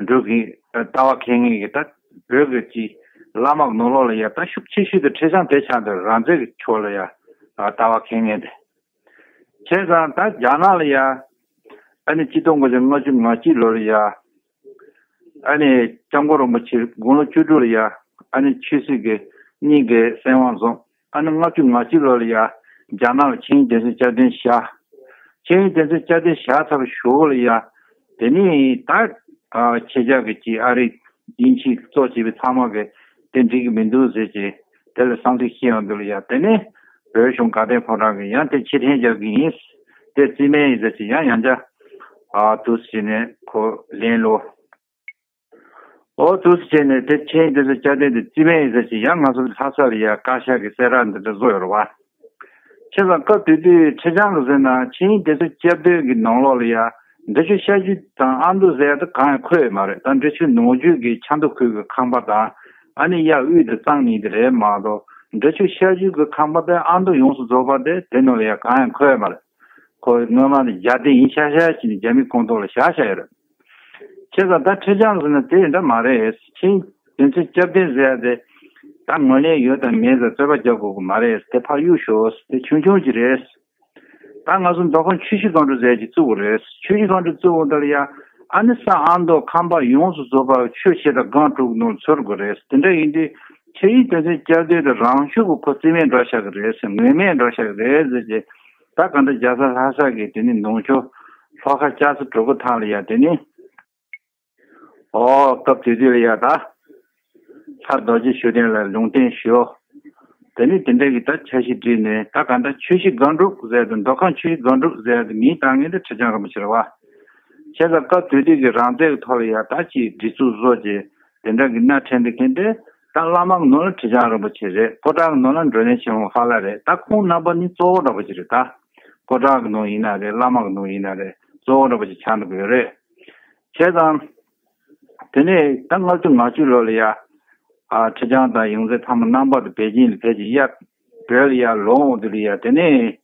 འགྲོ་གི་ལྟ་བ་འཁྱེར་མཁན་གྱི་ད་བོད་ཀྱི་ཅིག་བླ་མ་གི་ནང་ལོགས་ལ་ཡ་ད་ཤུགས་ཆེ་ཤོས་དེ་ཁྲི་བྱང་དེ་ཆགས་འདུག་རང་བཙན་གྱི་ཕྱོགས་ལ་ཡ་ལྟ་བ་འཁྱེར་མཁན་དེ། བྱས་ཙང་ད་རྒྱ་ནག་ལ་ཡ། ཨ་ནི་ཆིག་སྟོང་དགུ་བརྒྱ་ལྔ་བཅུ་ང་གཅིག་ལོ་ལ་ཡ། ཨ་ནི་སྐྱབས་མགོན་རིན་པོ་ཆེ་དགུང་ལོ་བཅུ་དྲུག་ལ་ཡ། ཨ་ནི་ཆོས་སྲིད་ཀྱི་གཉིས་ཀའི་སྲིད་དབང་བཟུང་། ཨ་ནི་ལྔ་བཅུ་ང་གཅིག་ལོ་ལ་ཡ། རྒྱ་ནག་ལ་ཆིངས་ཡིག་དོན་ཚན་བསྐྱར་ཟློས་བཞག་ཆིངས་ཡིག་དོན་ཚན་བསྐྱར་ཟློས་བཞག་ཚར་བའི་གཞུག་ལ་ཡ། དེ་ནི་ད་ཨ་ཁྱེད་ཅག་གི་ཅིག་ཨ་རི་དབྱིན་ཇི་གཙོ་བྱས་པའི་ཚང་མ་གི་དེ་འགྲིག་གི་མི་འདུག་ཟེར་གྱི་དེ་ལ་བསམ་ཚུལ་བཤད་ཡོང་དུས་ལ་ཡ། དེ་ནས་བོད་གཞུང་དགའ་ལྡན་ཕོ་བྲང་གིས་ཡང་དེ་ཕྱིར་འཐེན་རྒྱག་གི་ཡིན། དེ་རྩིས་མེད་ཡིན་ཟེར་གྱི་ཡང་ཡང་བསྐྱར་ཨ་འདུག་སེ་བྱས་ནས་ཁོ་ལན་ལོག་འོ་འདུག་སེ་བྱས་ནས་དེ་ཆིངས་ཡིག་དོན་ཚན་བསྐྱར་ཟློས་དེ་རྩིས་མེད་ཡིན་ཟེར་གྱི་ཡང་ང་ཚོ་ལྷ་ས་ལ་ཡ་བཀའ་ཤག་གི་གསལ་བསྒྲགས་འདི་འདྲ་བཟོ་ཡོད་རེད་བ། བྱས་ཙང་སྐབས་དེ་དུས་ཁྲི་བྱང་གིས་ཟེར་ན་ཆིངས་ཡིག་དོན་ཚན་བསྐྱར་ཟློས་ཀྱི་ནང་ལོགས་ལ་ཡ་འབྲི་ཆུ་ཤར་རྒྱུད་དང་ཨ་མདོ་ཟེར་ཡ་དེ་གང་ཡང་འཁོད་ཡོད་མ་རེད། ད་འབྲི་ཆུ་ནུབ་རྒྱུད་ཀྱི་ཆབ་མདོ་ཁུལ་གྱི་ཁང་པ་དང་། ཨ་ནི་གཡག་དབུས་དེ་གཙང་ནི་དེ་རེད་མ་གཏོགས། འབྲི་ཆུ་ཤར་རྒྱུད་ཀྱི་ཁང་པ་དེ་ཨ་མདོ་ཡོངས་སུ་རྫོགས་པ་དེ་དེ་ནང་ལ་ཡ་གང་ཡང་འཁོད་ཡོད་མ་རེད། ཁོ་སྔོན་མ་ནས་རྒྱ་སྡེ་ཡིན་ཤག་ཤག་བྱས་ནས་རྒྱ་མིའི་ཁོངས་གཏོགས་ལ་བཞག་བཞག་ཡོད་རེད། བྱས་ཙང་ད་ཁྲི་བྱང་ཟེར་ན་དེ་འདྲ་མ་རེད། ཆིངས་དོན་ཚན་བསྐྱར་ཟློས་ཟེར་ཡ་དེ་ད་ངོས་ལེན་ཡོད་དང་མེད་ཟེར་རྩོད་པ་རྒྱག་དགོས་ཀྱི་མ་རེད། དེ་ཕར་གཡུག་ཞོག་དེ་ཆུང་ཆུང་ཅིག་རེད། ད་ང་ཚོ་མདོ་ཁམས་ཆུ་བཞི་སྒང་དྲུག་ཟེར་གྱི་བཙུགས་པ་རེད། ཆུ་བཞི་སྒང་དྲུག་བཙུགས་འོང་དུས་ལ་ཡ། ཨ་ནི་ས་ཨ་མདོ་ཁམས་པ་ཡོངས་སུ་རྫོགས་པ་ཆུ་བཞི་དང་སྒང་དྲུག་ནང་ཚུད་དགོས་རེད། དེ་འདྲ་ཡིན་དུས་ཆིངས་ཡིག་དོན་ཚན་བསྐྱར་ཟློས་དེ་རང་ཤུགས་ཀྱིས་ཁོ་རྩིས་མེད་འགྲོ་བཞག་གི་རེད་ཟེར། ངོས་མེད་འགྲོ་བཞག་གི་རེད་ཟེར་གྱི། ད་ག་འདྲ་རྒྱལ་ས་ལྷ་ས་གི་དེ་ནི་ནང་ཆོས་ལྷོ་ཁ་ལྕགས་རྩེ་གྲོལ་གི་ཐང་ལ་ཡ་དེ་ནི། ཨོ་སྐབས་དེ་དུས་ལ་ཡ་ད། ལྷ་རྡོ་རྗེ་ཤུགས་ལྡན་ལ་ལུང་བསྟན་ཞུ། དེ་ནི་དེ་འདྲ་གི་ད་འཆར་གཞི་བསྒྲིགས་ནས་ད་ག་འདྲ་ཆུ་བཞི་སྒང་དྲུག་ཟེར་དུས་མདོ་ཁམས་ཆུ་བཞི་སྒང་དྲུག་ཟེར་དུས་མིང་བཏགས་མཁན་དེ་ཁྲི་བྱང་རིན་པོ་ཆེ་རེད་བ། བྱས་ཙང་སྐབས་དེ་དུས་ཀྱི་རང་བཙན་གྱི་ཐོག་ལ་ཡ་ད་ཅིག་སྒྲིག་འཛུགས་བཟོ་བྱས་དེ་འདྲ་གི་སྣ་ཁྲིད་འདི་མཁན་དེ་ད་བླ་མ་གི་ནང་ལ་ཁྲི་བྱང་རིན་པོ་ཆེ་རེད། སྐུ་དྲག་གི་ནང་ལ་མགྲོན་གནས་ཆེན་མོ་ཧ་ལ་རེད། ད་ཁོང་རྣམ་པ་གཉིས་གཙོ་བོ་འདྲ་པོ་ཅིག་རེད་ད། སྐུ་དྲག་གི་ནང་ཡིན་ན་རེད། བླ་མ་གི་ནང་ཡིན་ན་རེད། གཙོ་བོ་འདྲ་པོ་ཅིག་ཆགས་འདུག་གི་ཡོད་རེད། བྱས་ཙང་། དེ་ནས་ད་ལྔ་བཅུ་ང་བཅུ་ལོ་ལ་ཡ། ཨ་ཁྲི་བྱང་དང་ཡོངས་འཛིན་ཐ་མ་རྣམ་པ་དང་བད་ཀན་ལ་ཕེབས་ཀྱི་ཡ། བོད་ལ་ཡ་ལོག་འོང་དུས་ལ་ཡ་དེ་ནས།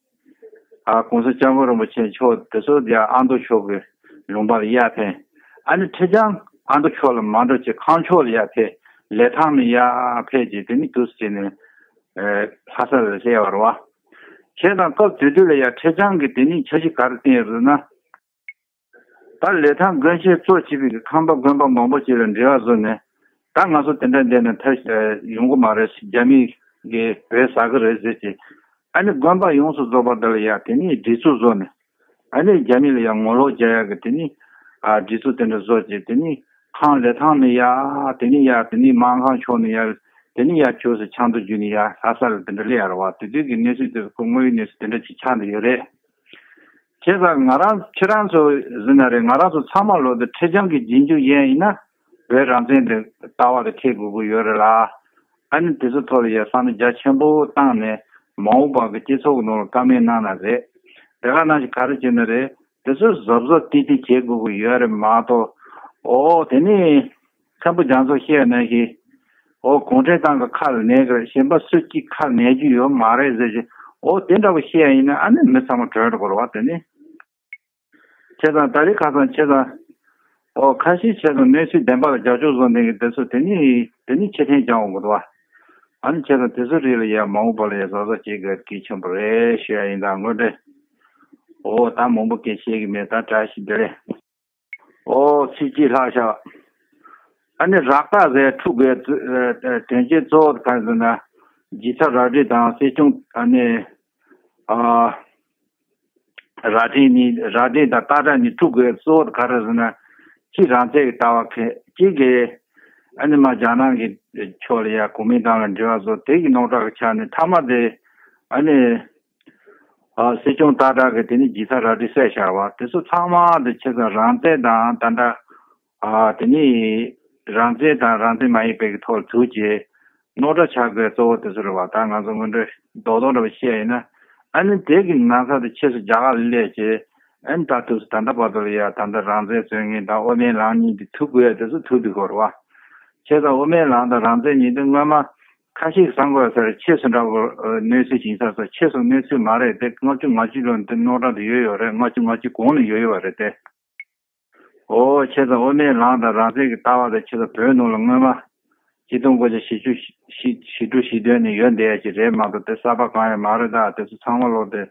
ཨ་གོང་ས་སྐྱབས་མགོན་རིན་པོ་ཆེ་མཆོག་དེ་ཚོ་ཡ་ཨ་མདོ་ཕྱོགས་ཀྱི་ལུང་པ་ལ་ཡར་ཕེབས། ཨ་ནི་ཁྲི་བྱང་ཨ་མདོ་ཕྱོགས་ལ་མ་འགྲོ་བྱས་ཁམས་ཕྱོགས་ལ་ཡར་ཕེབས། ལི་ཐང་ནས་ཡར་ཕེབས་བྱས་དེ་ནས་འདུག་སེ་བྱས་ནས་ཨ་ལྷ་ས་ལ་སླེབས་པ་རེད་བ། བྱས་ཙང་སྐབས་དེ་དུས་ལ་ཡ་ཁྲི་བྱང་གིས་དེ་ནས་འཆར་གཞི་ག་རེ་བཏིང་ཡོད་ཟེར་ན། ད་ལི་ཐང་དགོན་ཆེན་གཙོ་བྱས་པའི་ཁང་པ་དགོན་པ་མང་པོ་ཅིག་ལ་འབྲེལ་བ་བཟོས་ནས། ད་ང་ཚོ་དེ་འདྲ་བསྡད་ན་ཐབས་ཡོང་གི་མ་རེད། རྒྱ་མི་གིས་བོད་ཟ་གི་རེད་ཟེར་གྱི། ཨ་ནི་དགོན་པ་ཡོངས་སུ་རྫོགས་པ་དེ་ལ་ཡ་དེ་ནས་སྒྲིག་འཛུགས་བཟོས་ནས། ཨ་ནི་རྒྱ་མི་ལ་ཡ་ངོ་ལོག་རྒྱག་ཡག་གི་དེ་ནས་ཨ་སྒྲིག་འཛུགས་དེ་འདྲ་བཟོས་ཀྱི། དེ་ནས་ཁམས་ལི་ཐང་ནས་ཡ་དེ་ནས་ཡ་དེ་ནས་སྨར་ཁམས་ཕྱོགས་ནས་ཡ་དེ་ནས་ཡ་ཁྱོད་ཚོ་ཆབ་མདོ་བརྒྱུད་ནས་ཡ་ལྷ་ས་ལ་དེ་འདྲ་སླེབས་ཡ་རེད་བ། དེ་དུས་ཀྱི་གནས་ཚུལ་དེ་ཁོ་དངོས་ཡོད་གནས་ཚུལ་དེ་འདྲ་ཅིག་ཆགས་བསྡད་ཡོད་རེད། བྱས་ཙང་ང་རང་ཁྱེད་རང་ཚོ་ཟེར་ན་རེད། ང་རང་ཚོ་ཚང་མ་ལོ་དེ་ཁྲི་བྱང་གི་རྗེས་འཇུག་ཡིན་ཡིན་ན་བོད་རང་བཙན་དེ་ལྟ་བ་དེ་འཁྱེར་དགོས་ཀྱི་ཡོད་རེད་ལ། ཨ་ནི་དེ་ཚོ་ཐོག་ལ་ཡ་བསམ་བློ་རྒྱ་ཆེན་པོ་བཏང་ནས་མ་འོངས་པ་གི་སྤྱི་ཚོགས་ཀྱི་ནང་ལ་བཀའ་མོལ་གནང་ན་རེད། དེ་ག་ནང་བཞིན་ག་རེ་བྱས་ན་རེད། དེ་ཚོ་གཟབ་གཟབ་ཏིག་ཏིག་བྱེད་དགོས་ཀྱི་ཡོད་རེད་མ་གཏོགས། ཨོ་དེ་ནི། མཁན་པོ་རྒྱ་མཚོ་བཤད་ནང་བཞིན། ཨོ་གུང་ཁྲན་ཏང་གི་ཁ་ལ་ཉན་གི་རེད། གཞན་པ་སུ་གཅིག་ཁ་ལ་ཉན་རྒྱུ་ཡོད་མ་རེད་ཟེར་བཞིན། ཨོ་དེ་འདྲ་པོ་བཤད་ཡིན་ན་ཨ་ནི་མི་ཚང་མ་གྲོལ་འགྲོ་གི་རེད་བ། དེ་ནི། བྱས་ཙང་ད་རེས་ཁ་སང་བྱས་ཙང་། ཨོ་ཁ་ཤས་བྱས་ཙང་གནས་ཚུལ་བདེན་པ་ལ་རྒྱབ་སྐྱོར་བཟོ་མཁན་གྱི་དེ་ཚོ་དེ་ནི་དེ་ནི་ཕྱིར་འཐེན་རྒྱག་འོང་གི་འདུག་བ། ཨ་ནི་བྱས་ཙང་དེ་ཚོ་རིགས་ལ་ཡ་མ་འོངས་པ་ལ་ཡ་གཟབ་གཟབ་བྱེད་དགོས་གལ་ཆེན་པོ་རེད་ཞུ་ཡ་ཡིན། ད་དངོས་འབྲེལ། ཨོ་ད་མང་པོ་སྐད་བཤད་གི་མེད། ད་བཀྲ་ཤིས་བདེ་ལེགས། ཨོ་ཚིག་གཅིག་ལྷག་ཤག་ཨ་ནི་རག་ཐག་ཟེར་འཁྲུག་དགོས་དོན་རྐྱེན་གཙོ་བོ་ག་རེ་ཟེར་ན། ཇི་ཐ་ར་ཏི་དང་སྲིད་སྐྱོང་ཨ་ནི་ཨ་ར་ཏི་ནི་ར་ཏི་དང་ཏ་ཏྲ་ནི་འཁྲུག་དགོས་གཙོ་བོ་ག་རེ་ཟེར་ན། གཅིག་རང་བཙན་གྱི་ལྟ་བ་གཅིག་གིས་ཨ་ནི་མ་རྒྱ་ནག་གི་ཕྱོགས་ལ་ཡ་གོ་མིན་ཏང་ལ་འབྲེལ་བ་བཟོ་དེ་གི་རྣོ་དྲག་གི་ཆ་ནས་མཐའ་མ་དེ་ཨ་ནི། ཨ་སྲིད་སྐྱོང་སྟག་བྲག་གིས་དེ་ནི་ཇི་ཐ་ར་ཏི་བསད་བཞག་པ་དེ་ཚོ་ཚང་མ་དེ་ཆེ་ས་རང་བཙན་དང་ད་ལྟ་ཨ་དེ་ནི་རང་བཙན་དང་རང་བཙན་མ་ཡིན་པའི་གི་ཐོག་ལ་ཐུག་རྗེས་རྣོ་དྲག་ཆགས་དགོས་གཙོ་བོ་དེ་ཚོ་རེད་བ། ད་ང་ཚོ་སྔོན་འགྲོའི་རྡོག་རྡོག་འདྲ་པོ་བཤད་ཡིན་ན་ཨ་ནི་དེ་གི་ན་ཚ་དེ་ཆེ་ས་རྒྱ་གར་ལ་སླེབས་རྗེས་ཨ་ནི་ད་དུས་སུ་ད་ལྟ་བར་དུ་ལ་ཡ་ད་ལྟ་རང་བཙན་རྩོད་མཁན་དང་དབུ་མའི་ལམ་གཉིས་དེ་ཐུག་དགོས་ཡ་དེ་ཚོ་ཐུག་དུས་གོ་རེད་བ། བྱས་ཙང་དབུ་མའི་ལམ་དང་རང་བཙན་གཉིས་དེ་སྔོན་མ། ཁ་ཤས་བསམ་དགོས་ཟེར། ཕྱིས་སུ་འདྲ་བོ་གནས་ཚུལ་ཞིག་ཡིན་ས་སོ། ཕྱིས་སུ་གནས་ཚུལ་མ་རེད་དེ། ལྔ་བཅུ་ང་གཅིག་ལོ་འདི་རྣོ་གྲགས་དུ་ཡོད་ཡོད་རེད། ལྔ་བཅུ་ང་གཅིག་གོང་ལ་ཡོད་ཡོད་པ་རེད་དེ། ཨོ་བྱས་ཙང་དབུ་མའི་ལམ་དང་རང་བཙན་གྱི་ལྟ་བ་དེ་ཕྱིས་སུ་བོད་ནང་ལ་སྔོན་མ་ཆིག་སྟོང་དགུ་བརྒྱ་བཞི་བཅུ་ཞེ་དྲུག་ཞེ་བདུན་ནས་ཡོད་བསྡད་ཡ་ཅིག་རེད་མ་གཏོགས་དེ་གསར་པ་གང་ཡང་མ་རེད། ད་དེ་ཚོ་ཚང་མ་ལོག་སྟེ་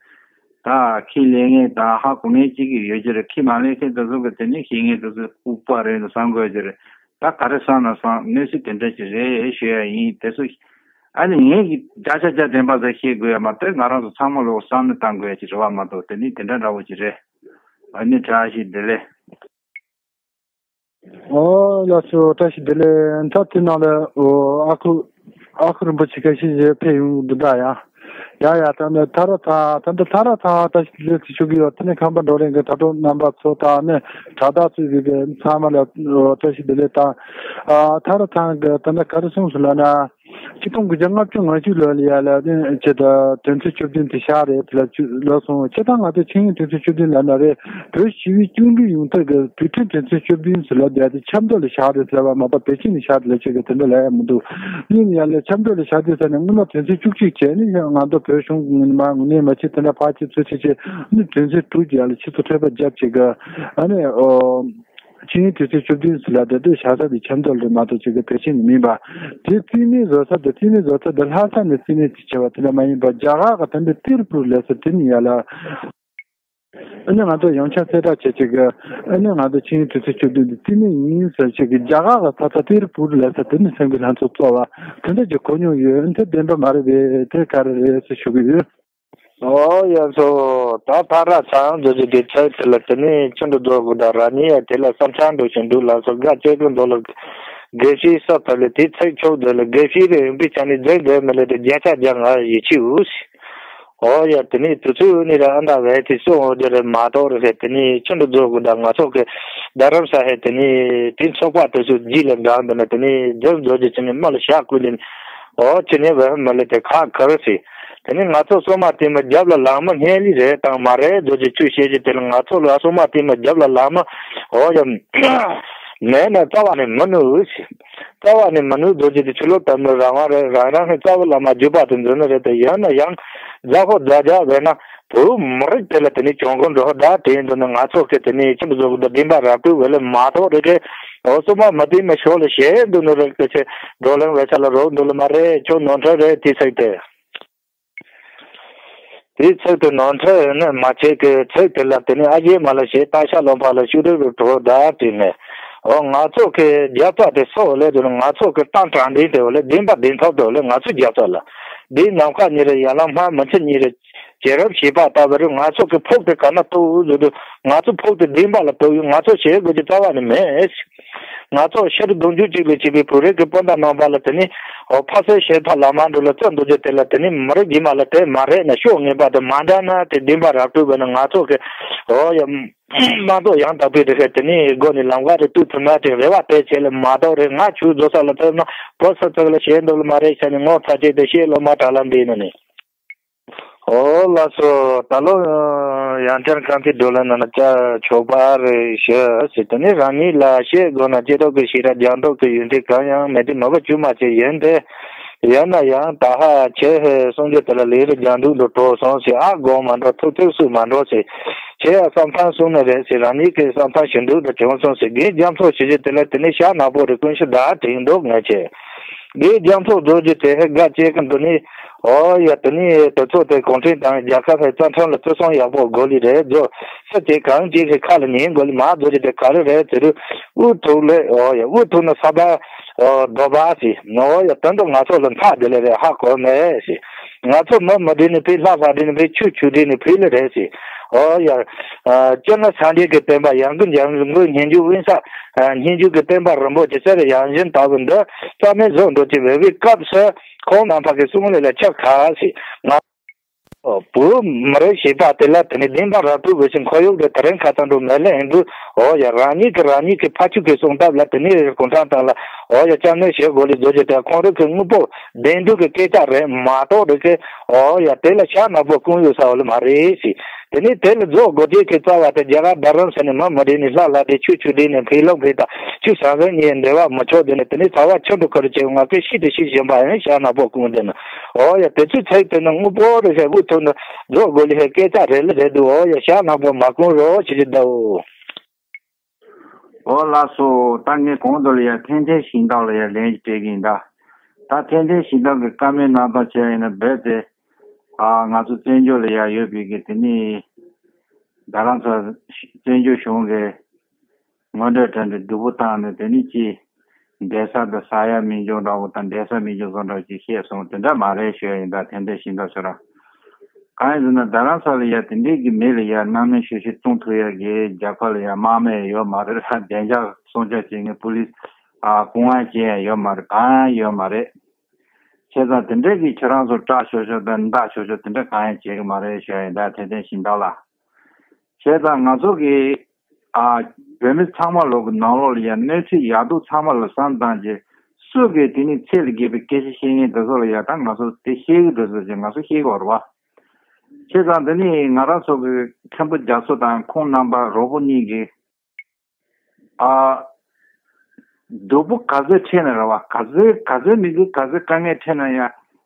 ད་ཁས་ལེན་མཁན་དང་ཧ་གོ་མཁན་གཅིག་གིས་ཡོད་ཀྱི་རེད། ཁས་མ་ལེན་མཁན་དེ་ཚོ་གི་དེ་ནས་ཤེས་མཁན་དེ་ཚོ་ལྐུགས་པ་རེད་འདུག་བསམ་དགོས་ཀྱི་རེད། ད་ག་རེ་བསམ་ན་བསམ། གནས་ཚུལ་དེ་འདྲ་ཅིག་རེད་ཞུ་ཡ་ཡིན། དེ་ཚོ་ཨ་ནི་ངས་ཀྱི་བརྒྱ་ཆ་བརྒྱ་བདེན་པ་ཟེར་བཤད་དགོས་ཡ་མ་གཏོགས་ང་རང་ཚོ་ཚང་མ་ལོག་བསམ་བློ་བཏང་དགོས་ཡ་ཅིག་རེད་བ་མ་གཏོགས་དེ་ནི་དེ་འདྲ་འདྲ་བོ་ཅིག་རེད། ཨ་ནི་བཀྲ་ཤིས་བདེ་ལེགས། ཨོ་ལགས་སོ། བཀྲ་ཤིས་བདེ་ལེགས། ད་དེ་ནང་ལ་ཨོ་ཨ་ཁུ་ཨ་ཁུ་རིན་པོ་ཆེ་ཁ་ཤས་ཞིག་ཕེབས་ཡོང་འདུག་ད་ཡ། ཡ་ཡ། ད་ནི་ཐ་ར་ཐ་ད་འདི་ཐ་ར་ཐ་བཀྲ་ཤིས་བདེ་ལེགས་ཞུ་གི་ཡོད། དེ་ནས་ཁམས་པ་བགྲོ་གླེང་གི་དྲ་གྲོགས་རྣམ་པ་ཚོ་དང་ནི་དྲ་བདག་ཚོས་གི་གི་ཚང་མ་ལ་ཨོ་བཀྲ་ཤིས་བདེ་ལེགས་དང་། ཨ་ཐ་ར་ཐ་གི་ད་ནི་ག་རེ་གསུངས་སོང་ལབ་ན། ཆིག་སྟོང་དགུ་བརྒྱ་ལྔ་བཅུ་ང་གཅིག་ལོ་ལ་ཡ་ལ་ནི་ཆེད་དུ་དོན་ཚན་བཅུ་བདུན་དེ་བཞག་རེད་དེ་ལ་བཅུ་ལབ་སོང་། སྤྱིར་བཏང་ང་ཚོ་ཆིངས་ཡིག་དོན་ཚན་བཅུ་བདུན་ལབ་ན་རེད། བོད་ཞི་བའི་བཅིངས་འགྲོལ་ཡོང་ཐབས་ཀྱི་དུས་དྲན་དོན་ཚན་བཅུ་བདུན་ཟེར་ལབ་བསྡད་དེ་ཆབ་མདོ་ལ་བཞག་རེད་ཟེར་བ་མ་གཏོགས་བོད་ཆིངས་ལ་བཞག་རེད་ལབ་ཆེད་ཀྱི་དེ་འདྲ་ལབ་ཡ་མི་འདུག་ཡིན་ཡང་ལ་ཆབ་མདོ་ལ་བཞག་དུས་ས་ནས་སྔོན་མ་དོན་ཚན་བཅུ་གཅིག་བྱས་ནས་ཡང་ང་ཚོ་བོད་གཞུང་གི་མ་ངོས་ནས་མ་བྱེད་དེ་འདྲ་ཕར་བྱེད་ཚུར་བྱེད་བྱས་ནས་དོན་ཚན་དྲུག་ཅིག་ཡ་ལ་ཆུ་ཚོད་འཕྲོད་པ་བརྒྱབ་བྱེད་ཀྱི་ཨ་ནི་ཨོ། ཆིངས་ཡིག་དོན་ཚན་བཅུ་བདུན་ཟེར་ལ་དེ་དུས་བཞག་ས་དེ་ཆབ་མདོ་ལ་རེད་མ་གཏོགས་ཅིག་གི་བོད་ཆིངས་ནི་མིན་པ། དེ་རྩིས་མེད་བཟོ་ས་དེ་རྩིས་མེད་བཟོ་ས་དེ་ལྷ་ས་ནས་རྩིས་མེད་ཅིག་བྱས་པ་དེ་འདྲ་མ་ཡིན་པ་རྒྱ་གར་གི་དེ་འདྲ་ཏིར་པུར་ལབ་ས་དེ་ནི་ཡ་ལ། ཨ་ནི་ང་ཚོ་ཡང་ཆ་གསལ་བསྒྲགས་བྱེད་ཅིག་གི་ཨ་ནི་ང་ཚོ་ཆིངས་ཡིག་དོན་ཚན་བཅུ་བདུན་དེ་རྩིས་མེད་ཡིན་ཟེར་ཅིག་གི་རྒྱ་གར་གི་ས་ས་ཏིར་པུར་ལབ་ས་དེ་ནི་སེམས་ཀྱི་ལྷན་ཚོགས་གཙོ་བ་དེ་འདྲ་ཅིག་གོ་མྱོང་ཡོད། འདི་བདེན་པ་མ་རེད་པས། དེ་ག་རེ་རེད་ཟེར་ཞུ་གི་ཡོད། ཨོ་ཡ་ཚོ། ད་ཕ་ར་ཚང་འཛོལ་རྒྱུ་དེ་ཚོའི་དེ་ལ་དེ་ནས་ཆུ་འགྲོ་རྫོགས་དགོས་ད་ར་ནི་ཡ་དེ་ལ་བསམ་འཆར་འགྲོ་བཞིན་འདུག་ལ་སོ་དགའ་སྐྱེ་དགོས་འདུག་ལ། དགེ་བཤེས་ས་ཕ་ལ་དེ་ཚོའི་ཕྱོགས་དེ་ལ་དགེ་བཤེས་རེ་ཡོང་པའི་ཆ་ནས་འཛོལ་འཛོལ་མི་ལ་དེ་བརྒྱ་ཆ་བརྒྱ་ང་ཡིད་ཆེས་འུ་སི། ཨོ་ཡ་དེ་ནས་དུས་ཚོད་ནི་ར་ཨ་མདའ་བས་དེ་སོང་འོ་དེ་ར་མ་གཏོགས་རེ་ཧེ་དེ་ནས་ཆུ་འགྲོ་རྫོགས་དགོས་ད་ང་ཚོ་གི་རྡ་རམ་ས་ཧེ་དེ་ནས་དེ་ཚོགས་པ་དེ་ཚོ་རྗེས་ལ་འབྲང་འདུག་ན་དེ་ནས་འཛོལ་འཛོལ་རྒྱུ་ཆ་ནས་མ་ལ་ཞག་ཀུན་ལ། ཨོ་ཅི་ནས་བས་མ་ལེ་དེ་ཁ་ཁ་རུ་སི། དེ་ནས་ང་ཚོ་སོ་མ་དེ་མ་རྒྱབ་ལ་ལངས་མ་སྔན་ལི་རེད་དང་མ་རེད་རྡོ་རྗེ་ཆུ་ཤེས་ཀྱི་དེ་ལ་ང་ཚོ་ལ་སོ་མ་དེ་མ་རྒྱབ་ལ་ལངས་མ། ཨོ་ཡ། མེད་ན་རྩ་བ་ནས་མི་ནུས། རྩ་བ་ནས་མི་ནུས་རྡོ་རྗེ་དེ་ཆུ་ལོག་དམ་ལུགས་རང་དབང་རེད། རང་རང་གི་རྩ་བའི་བླ་མ་བརྒྱུད་པ་དེ་འཛིན་ནི་རེད་དེ། ཡིན་ན་ཡང་རྫ་ཁོག་རྫ་རྒྱ་བས་ན་བོད་མི་རིགས་དེ་ལ་དེ་ནས་གྱོང་གུན་འགྲོ་བརྡ་དེ་འདུག་ན། ང་ཚོ་གི་དེ་ནས་ཁྱིམ་བཟོ་གི་འདུག་བདེན་པ་ར་སྤྲོད་བས་ལ་མ་གཏོགས་རེད་གི། འོ་སོ་མ་མི་བདེན་མི་ཤོག་ལ་བཤད་འདུག་ནི་རེད་གི། ཆེ་བགྲོ་གླེང་བས་ས་ལ་རོགས་འདུག་ལ་མ་རེད། ཁྱོད་ནོར་འཁྲུལ་རེད་དེ་ཚིག་དེ། དེའི་ཚིག་དེ་ནོར་འཁྲུལ་ཡིན་ནི་མ་བྱེད་ཀྱི་ཚིག་དེ་ལ་དེ་ནས་ཨ་ཡེ་མ་ལ་ཞེས་སྟག་ཤར་ལུང་པ་ལ་ཤུགས་སྒྲིལ་རུ་གྲོ་བརྡ་བྲིས་ནས། འོ་ང་ཚོ་གི་རྒྱབ་རྩ་དེ་སོ་ལས་དེ་ང་ཚོ་གི་ཏང་དྲང་བདེན་དེ་ལས་བདེན་པ་བདེན་ཐོབ་དེ་ལས་ང་ཚོ་རྒྱབ་རྩ་ལ་འདིའི་ནམ་མཁའ་ཉིད་རེད། ཡར་ལངས་སྨྲ་མི་ཕྱེད་ཉིད་རེད། བྱེད་རབས་བྱེད་པ་ལྟ་བུ་རེད། ང་ཚོ་གི་ཕུགས་དེ་ག་ན་གཏོགས་འོས་བཟོ་དུས་ང་ཚོ་ཕུགས་དེ་བདེན་པ་ལ་གཏོགས་ཡོད། ང་ཚོ་བྱེད་དགོས་ཀྱི་རྩ་བ་ནས་མེད། ང་ཚོ་ཕྱི་དྲོ་གདུང་རྒྱུད་གཅིག་ལས་བྱེད་པའི་བོད་རིགས་ཀྱི་སྤུན་ཟླ་རྣམ་པ་ལ་དེ་ནི་འོ་ཕ་སེ་ཤེས་ཕ་ལ་མ་འགྲོ་ལ་རྩ་འདུ་རྒྱུ་དེ་ལ་དེ་ནི་མི་རིགས་རྗེས་མ་ལ་དེ་མ་རེད་ན་ཤོག་ངེས་པ་དེ་མ་འདྲ་ན་དེ་བདེན་པ་ར་སྤྲོད་པ་ན་ང་ཚོ་གི་འོ་ཡ་མ་གཏོགས་ཡང་དག་པའི་རིགས་དེ་ནི་སྒོ་ནས་ལམ་ཁ་དེ་ཏུ་ཐུ་མ་དེ་རེ་བ་དེ་བྱས་ལ་མ་གཏོགས་རེད། ང་ཆུ་རྫོགས་ས་ལ་ཐོབ་ན་བོད་ས་ཚག་ལ་ཞེས་འདུག་ལ་མ་རེད་ཤ་ནི་ངོ་ཚ་ཅེ་དེ་ཤེས་ལོ་མ་དྲ་ལམ་འདི་ནི་ནི། ཨོ་ལགས་སོ། ད་ལོ་ཡང་བསྐྱར་རྐང་མཐིལ་སྒྲོལ་ལ་ན་ན་ཅ་ཆོག་པ་རེད་ཞུ་ཟེར། དེ་ནི་རང་ཉིད་ལ་ཤེས་དགོས་ན་སྐྱེ་སྟོབས་ཀྱི་ཤེས་རབ་སྦྱང་སྟོབས་ཀྱི་ཡོན་ཏན་གང་ཡང་མེད་དེ་མ་བུ་ཆུང་མ་ཅིག་ཡིན་ཏེ། ཡིན་ན་ཡང་ད་ཧ་ཆེ་ཧེ་གསུང་རྒྱུ་དེ་ལ་ལས་རིགས་སྦྱང་འདུག་འགྲོ་གྲོགས་སོང་ཟེར། ཨ་དགོངས་མ་འགྲོ་ཐུགས་ཐུགས་སུ་མ་འགྲོ་ཟེར། ཁྱེད་ཡང་བསམ་ཐང་གསུང་ནི་རེད་ཟེར། རང་ཉིད་ཀྱི་བསམ་ཐང་ཞུ་འདུག་ད་བྱུང་སོང་ཟེར། དགེ་རྒྱ་མཚོ་ཞུ་རྒྱུ་དེ་ལ་དེ་ནི་ཤ་ནག་པོ་རེད། ཀུན་ཤི་ད་དྲན་འདུག་ངས་ཆེ། དགེ་རྒྱ་མཚོ་རྫོགས་རྒྱུ་དེ་ཧེ་དགའ་སྐྱེ་གི་འདུག་ནི། ཨོ་ཡ་དེ་ནི་དེ་ཚོ་དེ་གུང་ཁྲན་ཏང་རྒྱལ་ཁབ་ཧེ་བཙན་ཁྲིམས་ལ་བརྩི་སྲུང་ཡག་པོ་དགོས་ལི་རེད། རྫོགས་ས་དེ་གང་ཅིག་གི་ཁ་ལ་ཉན་དགོས་ལི་མ་རྫོགས་རྒྱུ་དེ་ག་རེ་རེད་ཟེར་དུས་དབུ་ཐུག་ལེ། ཨོ་ཡ་དབུ་ཐུག་ན་ས་བ་ཨོ་རྡོ་བ་ཟེར། ཨོ་ཡ་དོན་དུ་ང་ཚོ་ལ་མཐའ་དེ་ལས་རེད་ཧ་གོ་མེད་ཟེར། ང་ཚོ་མི་མི་བདེ་ནི་ཕི་ལྷ་ལྷ་བདེ་ནི་ཕི་ཆུ་ཆུ་བདེ་ནི་ཕི་ལ་རེད་ཟེར། ཨོ་ཡ་སྤྱིར་ན་སངས་རྒྱས་ཀྱི་བསྟན་པ་ཡང་ཀུན་ཡང་ཀུན་སྙན་བརྒྱུད་དབེན་ས་སྙན་བརྒྱུད་ཀྱི་བསྟན་པ་རིན་པོ་ཆེ་སེ་ར་ཡང་བཞིན་ལྟ་བུ་འདི་རྩ་མེད་བཟོ་འགྲོ་གི་བའི་བའི་སྐབས་སུ་ཁོང་རྣམ་པ་གི་གསུང་ལས་ལ་ཆགས་ཁ་ཟེར། ང་བོད་མི་རིགས་ཞེས་པ་དེ་ལ་དེ་ནི་བདེན་པ་རབ་ཏུ་བོད་ཀྱི་ཁོར་ཡུག་དེ་དེ་རིང་ཁ་ཚང་འགྲོ་མེད་ལེ་ཡིན་དུས། ཨོ་ཡ་རང་ཉིད་ཀྱི་རང་ཉིད་ཀྱི་ཕ་ཆུ་གི་གསུང་སྟབས་ལ་དེ་ནི་གུང་ཁྲན་ཏང་ལ་ཨོ་ཡ་སྐྱབས་གནས་བྱེད་དགོས་ལེ་བཟོ་རྒྱུ་དེ་ཁོང་རང་གི་དངོས་པོ་བདེན་སྡུག་གི་སྐད་ཆ་རེད་མ་གཏོགས་རེད་གི། ཨོ་ཡ་དེ་ལ་ཤ་ནག་པོ་ཀུན་ཡོད་ས་བ་ལ་མ་རེད་ཟེར། དེ་ནས་དེ་ལ་རྫོགས་སྒོ་འབྱེད་ཀྱི་རྩ་བ་དེ་རྒྱ་གར་རྡ་རམ་ས་ནས་མ་མ་བདེ་ནས་ལྷ་ལྷ་བདེ་ཆུ་ཆུ་བདེ་ནས་ཕི་ལོག་ཕི་དང་ཆུ་ས་གི་གཉིས་འབྲེལ་བ་མི་ཆོག་དེ་ནས་དེ་ནས་ཚ་བ་ཆུ་འགྲོ་ཁར་བྱེད་ང་ཀི་ཤི་དེ་ཤི་བཞིན་པ་ཡང་ཤ་ནག་པོ་ཀུན་དེ་ནི། ཨོ་ཡ་དེ་ཚོའི་ཚིག་དེ་ནི་དངོས་པོ་རེད་ཤ་དབུ་ཐུག་ནི་རྫོགས་སྒོ་ལི་ཧེ་སྐད་ཆ་རེད་ལ་རེད་འདུག་ཨོ་ཡ་ཤ་ནག་པོ་མ་ཀུན་རོགས་བྱེད་ཀྱི་འདུག་ཨོ་ལགས་སོ། ད་ངས་གོང་དུ་ལ་ཡ་ཐན་ཐན་ཤིང་ཏོག་ལ་ཡ་ལན་ཅིག་སྤྲད་གི་ཡིན་ད། ད་ཐན་ཐན་ཤིང་ཏོག་གི་བཀའ་མོལ་གནང་སྟངས་བྱས་ཡིན་ན་རྦད་དེ། ཨ་ང་ཚོ་བཙན་བྱོལ་ལ་ཡ་ཡོད་པའི་གི་དེ་ནི་རྡ་རམ་ས་བཙན་བྱོལ་གཞུང་གི་ངོ་འདྲ་དྲན་དེ་སྡུག་པོ་བཏང་ནས་དེ་ནི་ཅི་འདས་ས་དང་ས་ཡ་མི་འཇོག་འདྲ་བོ་དང་འདས་ས་མི་འཇོག་བཟོ་འདྲ་ཅིག་བཤད་སོང་དེ་འདྲ་མ་རེད་ཞུ་ཡ་ཡིན་ད། ཐན་ཐན་ཤིང་ཏོག་ཤོ་ར། གང་ཡིན་ཟེར་ན་རྡ་རམ་ས་ལ་ཡ་དེ་འདྲའི་གི་མི་ལ་ཡ་སྣང་མེད་ཤོད་ཤོད་གཏོང་ཐུབ་ཡ་གི་རྒྱལ་ཁབ་ལ་ཡ་དམག་མི་ཡོད་མ་རེད། བདེ་འཇགས་སྲུང་སྐྱོབ་བྱེད་མཁན་པུ་ལིས་ཨ་ཀུང་ཨན་ཅན་ཡ་ཡོད་མ་རེད། གང་ཡང་ཡོད་མ་རེད། བྱས་ཙང་དེ་འདྲའི་གི་ཁྱེད་རང་ཚོ་སྐྲག་ཤོག་ཤོག་དང་འདར་ཤོག་ཤོག་དེ་འདྲ་གང་ཡང་བྱེད་གི་མ་རེད་ཞུ་ཡ་ཡིན་ད། ཐན་ཐན་ཤིང་ཏོག་ལ། བྱས་ཙང་ང་ཚོ་གི་ཨ་བོད་མི་ཚང་མ་ལོག་གི་ནང་ལོགས་ལ་ཡ་གནས་ཚུལ་ཡག་སྡུག་ཚང་མ་ལ་བསམ་བཏང་རྗེས་སུ་གི་དེ་ནི་ཚད་ལ་བརྒལ་བའི་སྐད་ཆ་བཤད་མཁན་དེ་ཚོ་ལ་ཡ་ད་ང་ཚོ་དེ་བཤད་གི་འགྲོ་ཟེར་ཅིག་ང་ཚོ་བཤད་གི་ཡོད་རེད་བ། བྱས་ཙང་དེ་ནི་ང་རང་ཚོ་གི་མཁན་པོ་རྒྱ་མཚོ་དང་ཁོང་རྣམ་པ་རོགས་པོ་གཉིས་ཀྱིས་ཨ་སྡུག་པོ་ག་ཚོད་འཕྲད་ན་རེད་བ། ག་ཚོད་ག་ཚོད་མི་དགོས་ག་ཚོད་དཀའ་ངལ་འཕྲད་ན་ཡང་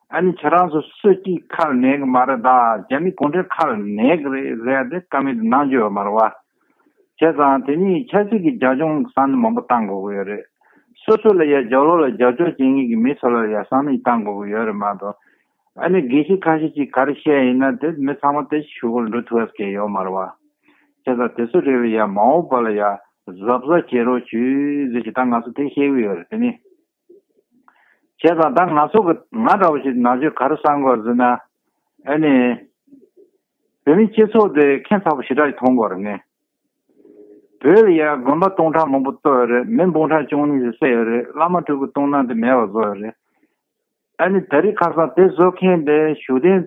ཨ་ནི་ཁྱེད་རང་ཚོ་སུ་གཅིག་ཁ་ལ་ཉན་གི་མ་རེད་ད། རྒྱ་མི་གུང་ཁྲན་ཁ་ལ་ཉན་གི་རེད་ཟེར་ཡ་དེ་བཀའ་མོལ་དེ་གནང་རྒྱུ་ཡོད་མ་རེད་བ། བྱས་ཙང་དེ་ནི་ཆབ་སྲིད་ཀྱི་རྒྱབ་ལྗོངས་བསམ་བློ་མང་པོ་བཏང་དགོས་ཀྱི་ཡོད་རེད། སོ་སོ་ལ་ཡ་རྒྱབ་ལོགས་ལ་རྒྱབ་སྐྱོར་བྱེད་མཁན་གྱི་མི་ཚོ་ལ་ཡ་བསམ་བློ་བཏང་དགོས་ཀྱི་ཡོད་རེད་མ་གཏོགས། ཨ་ནི་དགེ་བཤེས་ཁ་ཤས་ཀྱིས་ག་རེ་བཤད་ཡིན་ན་དེ་མི་ཚང་མ་དེ་གཞུག་གུ་འགྲོ་ཐུབ་ཡ་ཡོད་མ་རེད་བ། བྱས་ཙང་དེ་ཚོ་རིགས་ལ་ཡ་མ་འོངས་པ་ལ་ཡ་གཟབ་གཟབ་བྱེད་རོགས་བྱོས་ཟེར་གྱི་ད་ང་ཚོ་དེ་བཤད་གི་ཡོད་རེད་དེ་ནི། བྱས་ཙང་ད་ང་ཚོ་གི་ང་འདྲ་བོ་ཞིག་ནང་ཆོས་ག་རེ་བསམ་གི་ཡོད་རེད་ཟེར་ན། ཨ་ནི་བོད་མི་སྤྱི་ཚོགས་དེ་ཁྱད་མཚར་པོ་ཞེ་དྲག་ཞིག་མཐོང་གི་ཡོད་རེད་ངས། བོད་ལ་ཡ་དགོན་པ་སྟོང་ཕྲག་མང་པོ་བཏོད་ཡོད་རེད། མི་འབུམ་ཕྲག་བཅུ་གཉིས་ཞིག་བསད་ཡོད་རེད། བླ་མ་སྤྲུལ་སྐུ་གཏོང་སྟངས་དེ་མེད་པ་བཟོ་ཡོད་རེད། ཨ་ནི་ད་རེས་ཁ་སང་དེ་བཟོ་མཁན་དེ་བཞུགས་གདན་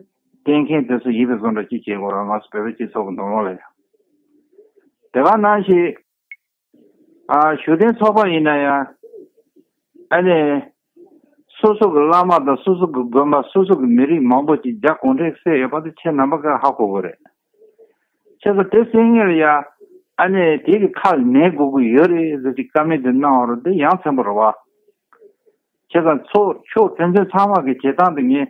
བསྟེན་མཁན་དེ་ཚོ་ཡིན་པའི་བཟོ་འདྲ་ཅིག་བྱེད་དགོས་རེད། ང་ཚོ་བོད་པའི་སྤྱི་ཚོགས་ཀྱི་ནང་ལོགས་ལ་ཡང་། དེ་ག་ནང་བཞིན་ཨ་བཞུགས་གདན་ཚོགས་པ་ཡིན་ན་ཡང་ཨ་ནི་སོ་སོ་གི་བླ་མ་དང་སོ་སོ་གི་དགོན་པ་སོ་སོ་གི་མི་རིགས་མང་པོ་ཅིག་རྒྱ་གུང་ཁྲན་བསད་ཡོད་པ་དེ་ཁྱེད་རྣམ་པ་ག་ཧ་གོ་གི་རེད། བྱས་ཙང་དེ་སེང་ངེར་ཡ་ ཨ་ནི་དེ་གི་ཁ་ལ་ནད་འགོ་གི་ཡོད་རེད་ཟེར་གྱི་བཀའ་མོལ་དེ་གནང་བ་རེད། དེ་ཡ་མཚན་པོ་རེད་བ། བྱས་ཙང་ཚོ་ཕྱོགས་ཕན་ཚུན་ཚང་མ་གི་བྱེད་སྟངས་དེ་ངས་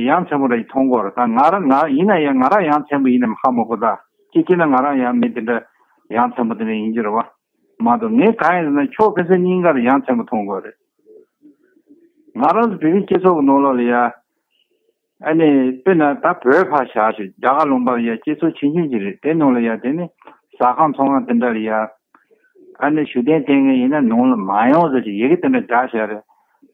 ཡ་མཚན་པོ་རེད་མཐོང་གི་ཡོད་རེད། ད་ང་རང་ང་ཡིན་ན་ཡང་ང་རང་ཡ་མཚན་པོ་ཡིན་ནམ་ཧ་མ་གོ། ད་ཅི་བྱས་ན་ང་རང་ཡང་མི་དེ་འདྲ་ཡ་མཚན་པོ་དེ་འདྲ་ཡིན་གྱི་རེད་བ། མ་གཏོགས་ངས་གང་ཡིན་ཟེར་ན་ཕྱོགས་ཕན་ཚུན་གཉིས་ཀ་ལ་ཡ་མཚན་པོ་མཐོང་གི་ཡོད་རེད། ང་རང་ཚོ་བོད་མི་སྤྱི་ཚོགས་ཀྱི་ནང་ལོགས་ལ་ཡ། ཨ་ནི་དཔེར་ན་ད་བོད་ཕར་བཞག་ཞིག་རྒྱ་གར་ལུང་པ་ལ་ཡ་སྤྱི་ཚོགས་ཆུང་ཆུང་ཅིག་རེད། དེ་ནང་ལ་ཡ་དེ་ནི་ཟ་ཁང་ཚོང་ཁང་དེ་འདྲ་ལ་ཡ། ཨ་ནི་བཞུགས་གདན་བཏིང་མཁན་ཡིན་ན་ནང་ལ་མ་ཡོང་ཟེར་གྱི་ཡི་གེ་དེ་འདྲ་བསྒྲགས་བཞག་རེད།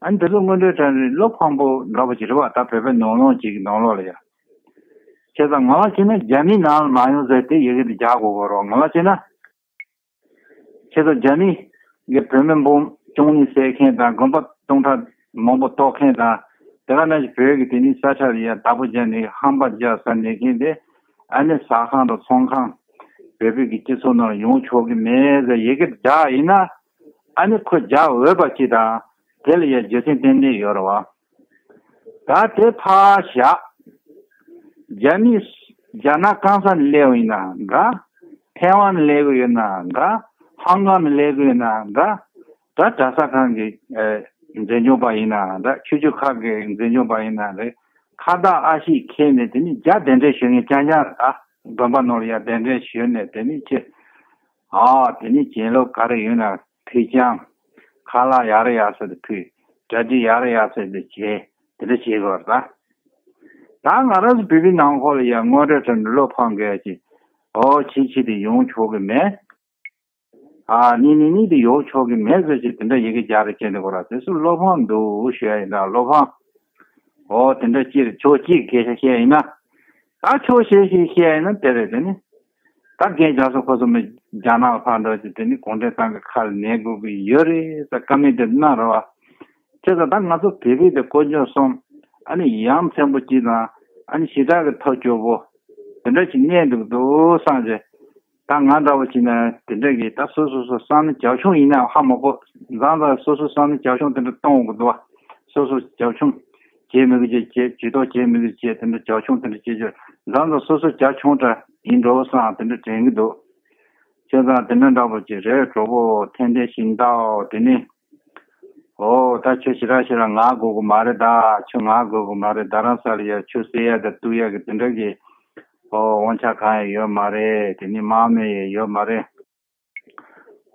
ཨ་ནི་དེ་ཚོ་དངོས་འབྲེལ་དྲ་རེད། བློ་ཕམ་པོ་འདྲ་པོ་ཅིག་རེད་བ། ད་བོད་པའི་ནང་ལོགས་ཅིག་གི་ནང་ལོགས་ལ་ཡ། བྱས་ཙང་ང་ལ་བྱས་ན་རྒྱ་མིའི་ནང་ལ་མ་ཡོང་ཟེར་དེ་ཡི་གེ་དེ་རྒྱག་དགོས་གོ་རོགས། ང་ལ་བྱས་ན། ཁྱེད་ཚོ་རྒྱ་མི་གི་བོད་མི་འབུམ་བཅུ་གཉིས་བསད་མཁན་དང་དགོན་པ་སྟོང་ཕྲག་མང་པོ་གཏོར་མཁན་དང་། དེ་ག་ནང་བཞིན་བོད་ཀྱི་དེ་ནི་ས་ཆ་ལ་ཡ་བདག་པོ་རྒྱག་ནས་ཧམ་པ་རྒྱག་ས་ནས་མཁན་དེ། ཨ་ནི་ཟ་ཁང་དང་ཚོང་ཁང་བོད་བོད་ཀྱི་སྤྱི་ཚོགས་ནང་ལ་ཡོང་ཆོག་གི་མེད་ཟེར་ཡི་གེ་བསྒྲགས་ཡིན་ན། ཨ་ནི་ཁོ་རྒྱག་འོས་པ་ཅིག་དང་། དེ་ལ་ཡ་རྒྱུ་མཚན་ཏན་ཏན་ཡོད་རེད་བ། ད་དེ་ཕར་བཞག་རྒྱ་མི་རྒྱ་ནག་གང་ས་ནས་སླེབས་ཡིན་ན་འདྲ། ཐའེ་ཝན་ནས་སླེབས་ཀྱི་ཡོད་ན་འདྲ། ཧང་ཀང་ནས་སླེབས་ཀྱི་ཡོད་ན་འདྲ། ད་གྲྭ་ས་ཁང་གི་ཨེ་འཛིན་སྐྱོང་པ་ཡིན་ན་འདྲ། ཆོས་བརྒྱུད་ཁག་གི་འཛིན་སྐྱོང་པ་ཡིན་ན་རེད། ཁ་བཏགས་ཨ་ཤེས་འཁྱེར་ནས་དེ་ནི་རྒྱ་གདན་འདྲེན་ཞུ་མཁན་རྐྱང་རྐྱང་རེད། ད་དགོན་པ་ནང་ལ་ཡ་གདན་འདྲེན་ཞུས་ནས་དེ་ནི་ཁྱེད། ཨ་དེ་ནི་གྱེན་ལོག་ག་རེ་ཡོད་ན་ཕུལ་ཀྱང་། ཁ་ལག་ཡག་རེ་ཡག་ས་དེ་ཕུལ། གྲ་སྒྲིག་ཡག་རེ་ཡག་ས་དེ་བྱས། དེ་འདྲ་བྱེད་དགོས་རེད་ད། ད་ང་རང་ཚོ་བོད་པའི་ནང་ཁོག་ལ་ཡང་དངོས་འབྲེལ་དྲ་འབྲེལ་བློ་ཕམ་དགོས་ཀྱི། ཨོ་ཕྱིན་ཆད་དེ་ཡོང་ཆོག་གི་མེད། ཨ་གཉིས་གཉིས་གཉིས་དེ་ཡོང་ཆོག་གི་མེད་ཟེར་གྱི་དེ་འདྲ་ཡི་གེ་རྒྱག་རེ་བྱས་འདུག་གོ་ར། དེ་ཚོ་བློ་ཕམ་འདུག་ཞུ་ཡ་ཡིན་ད། བློ་ཕམ། ཨོ་དེ་འདྲ་ཅིག་རེད། ཕྱོགས་གཅིག་སྐད་ཆ་བཤད་ཡིན་ན། ད་ཕྱོགས་གཞན་ཞིག་བཤད་ཡིན་ན་དེ་རེད། དེ་ནི། ད་རྒན་རྒྱ་མཚོ་ཁོ་ཚོ་མི་རྒྱ་ནག་ལ་ཕར་འགྲོ་ཅིག་དེ་ནི་གུང་ཁྲན་ཏང་གི་ཁ་ལ་ཉན་དགོས་ཀྱི་ཡོད་རེད་ཟེར་བཀའ་མོལ་དེ་གནང་རེད་བ། བྱས་ཙང་ད་ང་ཚོ་བོད་པའི་དེ་དཀོན་མཆོག་གསུམ། ཨ་ནི་ཡ་མཚན་པོ་གཅིག་དང་། ཨ་ནི་ཞེ་དྲག་གི་ཐབས་སྐྱོ་པོ་དེ་འདྲ་ཞིག་གནས་འདུག་འདུག་བསམ་བྱས། ད་ང་འདྲ་བོ་བྱས་ན་དེ་འདྲ་གི་ད་སོ་སོ་སོ་བསམ་བློ་རྒྱབ་ཆུང་ཡིན་ན་ཧ་མ་གོ། མཚམས་མཚམས་སོ་སོ་བསམ་བློ་རྒྱབ་ཆུང་དེ་འདྲ་གཏོང་དགོས་འདུག་བ། སོ་སོ་རྒྱབ་ཆུང་བྱེད་མི་དགོས་ཀྱི་བྱེད། ཇུས་གཏོགས་བྱེད་མི་དགོས་ཀྱི་བྱེད། དེ་འདྲ་རྒྱབ་ཆུང་དེ་འདྲ་བྱེད་རྒྱུ། མཚམས་མཚམས་སོ་སོ་རྒྱབ་ཆུང་དྲ་ཡིན་འགྲོ་བསམ་དེ་འདྲ་དྲན་གྱི་འདུག་བྱས་ཙང་དེ་འདྲ་འདྲ་པོ་ཅིག་རེད། གྲོགས་པོ་ཐན་ལྡན་ཤིང་རྟའོ། དེ་ནི། ཨོ་ད་ཁྱོད་ཞེ་དྲག་ཞེ་དྲག་ངལ་དགོས་ཀྱི་མ་རེད་ད། ཁྱོད་ངལ་དགོས་ཀྱི་མ་རེད། རྡ་རམ་ས་ལ་ཡ་ཆུ་བསད་ཡ་དང་བཏུལ་ཡ་གི་དེ་འདྲ་གི། ཨོ་དབང་ཆ་གང་ཡང་ཡོད་མ་རེད། དེ་ནི་དམག་མི་ཡང་ཡོད་མ་རེད།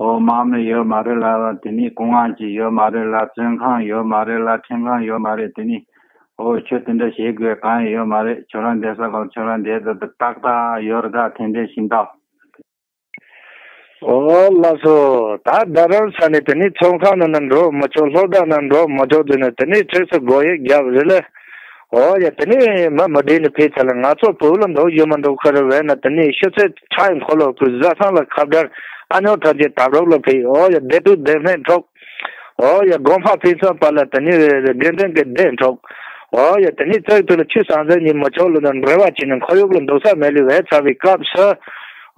ཨོ་དམག་མི་ཡོད་མ་རེད་ལ། དེ་ནི་སྐུ་ངག་ཅིག་ཡོད་མ་རེད་ལ། བཙོན་ཁང་ཡོད་མ་རེད་ལ། ཁྲིམས་ཁང་ཡོད་མ་རེད། དེ་ནི། ཨོ་ཁྱོད་དེ་འདྲ་བྱེད་དགོས་གང་ཡང་ཡོད་མ་རེད། ཁྱོད་རང་བསྡད་ས་གང་ཁྱོད་རང་བསྡད་ད་ཏག་ཏག་ཡོད་རེད་ད། ཐན་ལྡན་ཤིང་རྟ། ཨོ་ལགས་སོ། ད་རྡ་རམ་ས་ནས་དེ་ནི་ཚོང་ཁང་ནང་ན་འགྲོ་མི་ཆོག། སློབ་གྲྭ་ནང་འགྲོ་མི་ཆོག་ཟེར་ནས་དེ་ནི་ཁྲིགས་སུ་སྒོ་ཡིག་བརྒྱབ་རེད་ལ། ཨོ་ཡ་དེ་ནི་མི་མི་བསྡད་ནས་ཕེབས་ཚར་ལ། ང་ཚོ་བོད་ལ་འགྲོ་ཡོད་མ་འགྲོ་ཁ་རེ་བས་ན། དེ་ནི་ཤི་ཚེ་ཁྲག་ཡི་འཁོར་ལོ་བརྐུས། བཟའ་ཚང་ལ་ཁ་བརྡར། ཨ་ཉོ་ཐམས་ཅད་དམ་རོགས་ལ་ཕེབས། ཨོ་ཡ་བདེ་སྡུག་བདེན་མེད་འཕྲོག། ཨོ་ཡ་དགོན་པ་ཕན་ཚུན་བར་ལ་དེ་ནི་དགེ་འདུན་གྱི་སྡེ་འཕྲོག། ཨོ་ཡ་དེ་ནི་ཚིག་ཐོག་ལ་ཆོས་ཟང་ཟིང་གཉིས་མི་ཆོག་ལ་འབྲེལ་བ་བྱས་ནས་ཁོར་ཡུག་ལ་འདུག་ས་མེད་ལུགས་བས་ཚར་བའི་སྐབས་སུ།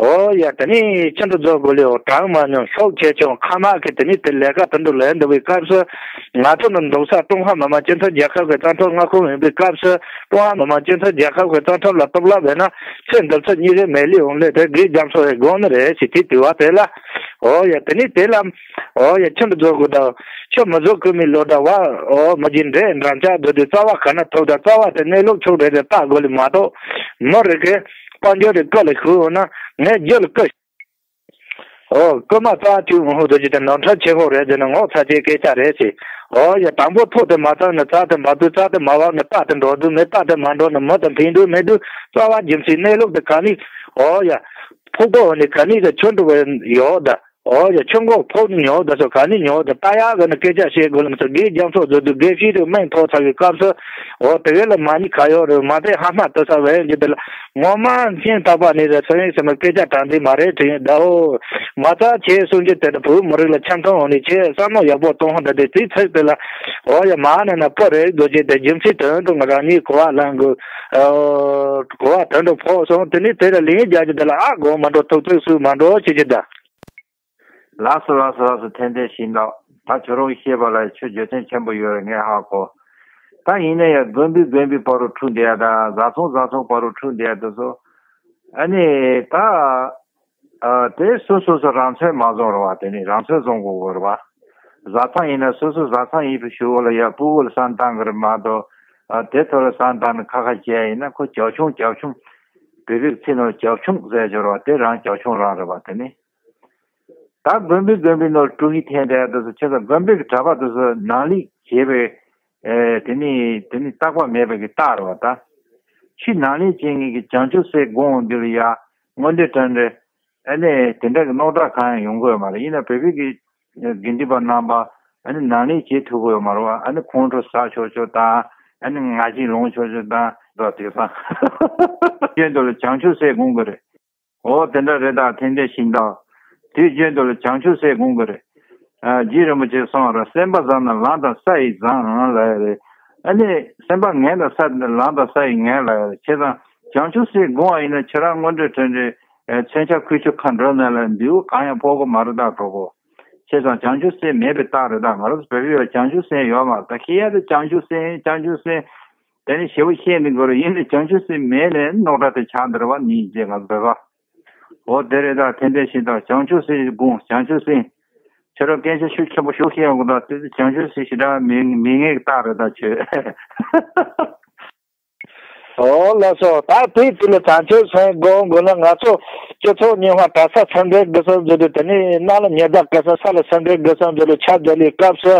ཨོ་ཡ་དེ་ནི་ཁྱིམ་དུ་འཛུལ་དགོས་ལས་འོ་གྲངས་མ་ཉུང་ཤོག་ཆེ་ཆུང་ཁ་མ་གི་དེ་ནི་དེ་ལས་ཀ་དེ་འདྲ་ལས་འདུག་པའི་སྐབས་སུ། ང་ཚོ་ནི་འདུག་ས་ཀྲུང་ཧྭ་མི་དམངས་སྤྱི་མཐུན་རྒྱལ་ཁབ་ཀྱི་རྩ་ཁྲིམས་མངའ་ཁོངས་ཡིན་པའི་སྐབས་སུ། ཀྲུང་ཧྭ་མི་དམངས་སྤྱི་མཐུན་རྒྱལ་ཁབ་ཀྱི་རྩ་ཁྲིམས་ལ་གཏོར་བརླག་བས་ན། ཚེ་འདི་ཚོ་གཉིས་རེ་མེད་ལུས་འོང་ལས་དེ་དགེ་རྒྱ་མཚོ་ཡི་དགོངས་ནི་རེད་ཞེས་དེ་དུས་བ་དེ་ལ། ཨོ་ཡ་དེ་ནི་དེ་ལ། ཨོ་ཡ་ཁྱིམ་དུ་འཛུལ་དགོས་དང་། ཁྱིམ་མི་འཛུལ་དགོས་མི་ལོ་ཟླ་བ། ཨོ་མི་རྒྱུ་འབྲས་འགྲམ་ལྕག་སྡོད་དུས་རྩ་བ་ག་ན་ཐུག་དང་རྩ་བ་དེ་གནས་ལུགས་ཕྱོགས་རེ་རེ་བལྟ་དགོས་ལས་མ་གཏོགས། མི་རེ་གིས་དཔལ་འབྱོར་རེ་སྐུ་ལ་ཞུགས་འོང་ན་ངས་རྒྱུ་ལ་སྐུ། ཨོ་རྐུན་མ་རྩ་བ་ཐུག་འོང་ཧུ་དོ་ཅི་དེ་ནོར་འཁྲུལ་ཆེ་ཧོ་རེད་ཟེར་ན་ངོ་ཚ་ཆེའི་སྐད་ཆ་རེད་ཟེར། ཨོ་ཡ་དང་པོ་ཐོག་དེ་མ་བཏང་ན་རྩ་དེ་མ་བཏུ། རྩ་དེ་མ་བབ་ན་རྟ་དེ་འགྲོ་དུ་མེད། རྟ་དེ་མ་འགྲོ་ན་མི་དེ་ཕན་དུ་མེད་དུ། རྩ་བ་རྒྱུ་མཚན་གནས་ལུགས་དེ་ག་ནི། ཨོ་ཡ་ཕུག་པོ་འོ་ནི་ག་ནི་དེ་ཆོ་འགྲོ་བའི་ཡོད་ད། ཨོ་ཡ་ཆུ་མགོ་ཕོག་ཉོ་ད་སོ་ག་ནི་ཉོ་ད་ལྟ་ཡག་གི་ནི་སྐད་ཆ་བཤད་དགོས་ལ་མི་ཚོ་དགེ་རྒྱ་མཚོ་བཟོ་དུས་དགེ་བཤེས་དུ་སྨན་ཐོག་ཚ་བའི་སྐབས་སུ། ཨོ་དེ་བས་ལ་མ་ཉི་ཁ་ཡོག་རེད་མ་དེ་ཧ་མ་ཏི་ས་བས་འདི་དེ་ལ་ངོ་མ་སྙིང་ཐག་པ་ནས་རེད། སོ་ཡིན་སེ་མ་སྐད་ཆ་དྲང་དེ་མ་རེད་དྲི་ཡིན་ད། ཨོ་མ་རྩ་ཆེ་སུན་གྱི་དེ་ད་བུ་མི་རིགས་ལ་འཆམ་མཐུན་འོང་ནི་ཆེ་བསམ་བློ་ཡག་པོ་གཏོང་ཧོན་ད་དེ་དེའི་ཚིག་དེ་ལ། ཨོ་ཡ་མ་ནི་ན་པོ་རེད་དགོས་ཆེ་དེ་རྒྱུ་མཚན་དོན་དུ་ང་རང་ཉིད་གོ་བ་ལང་དགོས། ཨོ་གོ་བ་དོན་དུ་ཕོག་སོང་དེ་ནི་དེ་ལ་ལིང་རྒྱག་གི་དེ་ལ་ཨ་གོ་མ་འགྲོ་ཐུག་ཐུག་སུ་མ་འགྲོ་ཆེ་ཆེ་ད། ལགས་སོ་ལགས་སོ་ལགས་སོ། ཐན་ཐན་ཤིང་ལགས། ད་ཁྱོད་རང་གིས་བཤད་པ་ལ་ཁྱོད་རྒྱུ་མཚན་ཆེན་པོ་ཡོད་རེད་ངས་ཧ་གོ། ད་ཡིན་ན་ཡང་དགོན་པའི་དགོན་པའི་བར་རུ་འཁྲུག་བསྡད་ཡ་ད་བཟའ་ཚང་བཟའ་ཚང་བར་རུ་འཁྲུག་བསྡད་ཡ་དེ་ཚོ། ཨ་ནི་ད་ ཨ་དེ་སོ་སོ་སོ་རང་ཚོད་མ་བཟུང་རེད་བ། དེ་ནི་རང་ཚོད་བཟུང་དགོས་རེད་བ། བཟའ་ཚང་ཡིན་ན་སོ་སོ་བཟའ་ཚང་ཡིན་པའི་ཞུ་བོ་ལ་ཡ་སྤུ་གུ་ལ་བསམ་བཏང་གི་རེད་མ་གཏོགས། ཨ་དེ་ཐོག་ལ་བསམ་བཏང་ནས་ཁ་ཁ་བྱས་ཡིན་ན་ཁོ་བྱབ་ཆུང་བྱབ་ཆུང་། བོད་པའི་ཚིག་ནང་བྱབ་ཆུང་ཟེར་འབྱོར་བ་དེ་རང་བྱབ་ཆུང་རང་རེད་བ། དེ་ནི། ད་དགོན་པའི་དགོན་པའི་ནང་དཀྲུག་ཤིང་འཐེན་བསྡད་དུས་སུ་ཁྱེད་ཚོ་དགོན་པའི་གྲྭ་པ་དུས་སུ་ནང་ལས་བྱེད་པའི་ཨེ་དེ་ནི་དེ་ནི་རྟག་པ་མེད་པའི་གི་རྟགས་རེད་བ། ད་ཆུ་ནང་ལས་བྱེད་མཁན་གྱི་བྱང་ཆུབ་སེམས་དགོངས་འདི་ལ་ཡ་དངོས་འབྲེལ་དྲང་འབྲེལ་ཨ་ནི་དེ་འདྲ་གི་རྣོ་དྲག་གང་ཡང་ཡོང་གི་ཡོད་མ་རེད། ཡིན་ན་བོད་པའི་གི་དགེ་འདུན་པ་རྣམ་པ་ཨ་ནི་ནང་ལས་བྱེད་ཐུབ་ཀྱི་ཡོད་མ་རེད་བ། ཨ་ནི་ཁོང་ཁྲོ་ཟ་ཆོག་ཆོག་དང་ཨ་ནི་ང་རྒྱལ་ལངས་ཆོག་ཆོག་དང་ད་དེ་སང་སྐྱོན་དུ་ལ་བྱང་ཆུབ་སེམས་དགོངས་གི་རེད། འོ་དེ་འདྲ་རེད། ད་ཐེངས་འདས་ཤིང་དང་དུས་རྒྱུན་དུ་ལ་བྱང་ཆུབ་སེམས་དགོངས་ཀྱི་རེད། ཨ་རྗེ་རིན་པོ་ཆེ་གསུངས་ར། སེམས་པ་བཟང་ན་ལམ་དང་ས་ཡི་བཟང་ལ་ཡ་རེད། ཨ་ནི་སེམས་པ་ངན་ན་ས་ལམ་དང་ས་ཡི་ངན་ལ་ཡ་རེད། བྱས་ཙང་བྱང་ཆུབ་སེམས་དགོངས་པ་ཡིན་ན་ཁྱེད་རང་དངོས་འབྲེལ་དྲང་འབྲེལ་མཚོན་ཆ་ཁུ་བྱུག་ཁ་འགྲོ་ན་ལ་འདིའུ་གང་ཡང་ཕོག་གི་མ་རེད་ད་གྲོགས་པོ། བྱས་ཙང་བྱང་ཆུབ་སེམས་མེད་པའི་རྟགས་རེད། ད་ང་རང་ཚོ་བོད་པའི་བྱང་ཆུབ་སེམས་ཡོད་མ་རེད། ད་ཁྱེད་ཡ་དེ་བྱང་ཆུབ་སེམས་བྱང་ཆུབ་སེམས། དེ་ནི་ཞེ་པོ་བཤད་ནི་དགོས་རེད། ཡིན་ནའི་བྱང་ཆུབ་སེམས་མེད་ནས་རྣོ་དྲག་དེ་ཆགས་འདིར་བ་ནི་རྗེ་ང་ཚོ་བོད་པ། འོ་དེ་རེད། ད་ཐེངས་འདས་ཤིང་དང་བྱང་ཆུབ་སེམས་དགོངས། བྱང་ཆུབ་སེམས། ཁྱེད་རང་སྐད་ཆ་ཤུགས་ཆེན་པོ་ཞུ་ཤེས་ཡོང་གི་ད་དེ་ཚོ་བྱང་ཆུབ་སེམས་ཞེ་དྲག་མི་མི་ངེས་རྟགས་རེད་ད་ཁྱོད། ཨོ་ལགས་སོ། ད་དེའི་དུས་ལ་བྱང་ཆུབ་སེམས་དགོངས་དགོས་ན་ང་ཚོ་སྤྱི་ཚོགས་རྙིང་བ་གྲྭ་ས་སེམས་ཁྲལ་དགོས་ས་འཛུལ་དུས་དེ་ནས་གནམ་ལ་ཉི་ཟླ་དགོས་ས་ས་ལ་སེམས་ཁྲལ་དགོས་ས་འཛུལ་ལ་ཆར་འཛུལ་ལའི་སྐབས་སུ་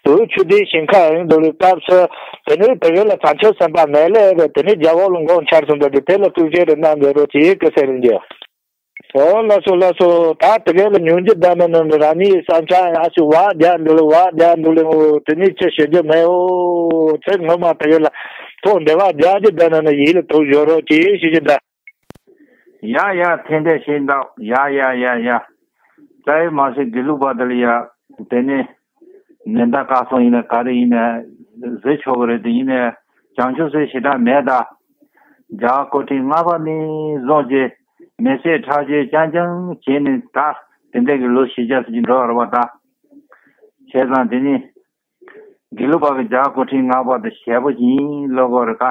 དུས་ཆུ་ཟླའི་ཞིང་ཁ་ཡིན་འཛུལ་ལའི་སྐབས་སུ་དེ་ནས་དེ་ག་ལ་བྱང་ཆུབ་སེམས་དཔའ་མེད་ལས་རེད། དེ་ནས་རྒྱལ་བ་ལ་དགོངས་འཆར་སོང་འདུག་དེ་དེ་ལ་ཐུགས་རྗེ་རེ་གནང་འདོད་རོགས་གྱིས་ཀི་ཟེར་རིན་རྒྱུ། ཨོ་ལགས་སོ་ལགས་སོ། ད་དེ་ག་ལ་ཉུང་རྒྱུ་ད་ནི་ནི་རང་ཉིད་བསམ་འཆར་ཨ་ཞིག་བག་རྒྱག་འདུག་ལ་བག་རྒྱག་འདུག་ལ་འོ་དེ་ནས་ཅི་ཞུ་རྒྱུ་མེད། འོ་དེ་ངོ་མ་དེ་ག་ལ་ཐོག་འདེ་བག་རྒྱག་རྒྱུ་ད་ནི་ནི་ཡིད་ལ་ཐུགས་ཞོ་རོགས་གྱིས་ཞུ་རྒྱུ་ད། ཡ་ཡ་ཐེངས་འདས་ཤིང་དང་ཡ་ཡ་ཡ་ཡ། རྩ་བའི་མ་ཟད་དགེ་ལུགས་པ་དེ་ལ་ཡ། དེ་ནས་ཉི་ཟླ་སྐར་གསུམ་ཡིན་ན་ག་རེ་ཡིན་ན་ཟེར་ཆོག་གི་རེད། དེ་ཡིན་ན་བྱང་ཆུབ་སེམས་ཞེ་དྲག་མེད་ད། རྒྱ་གར་སྐུ་ཕྲེང་ལྔ་པ་ནས་བཟུང་རྗེ་མི་ཟད་ཁྲག་རྗེས་རྐྱང་རྐྱང་བྱས་ནས་ད་དེ་འདྲ་གི་ལོ་བཞི་བརྒྱ་ཙམ་ཅིག་འགྲོ་བ་རེད་བ་ད། བྱས་ཙང་དེ་ནས། དགེ་ལུགས་པ་གི་རྒྱ་གར་སྐུ་ཕྲེང་ལྔ་པ་དེ་ཞེ་པོ་ཡིན་ལོ་གོ་རེ་ཀ་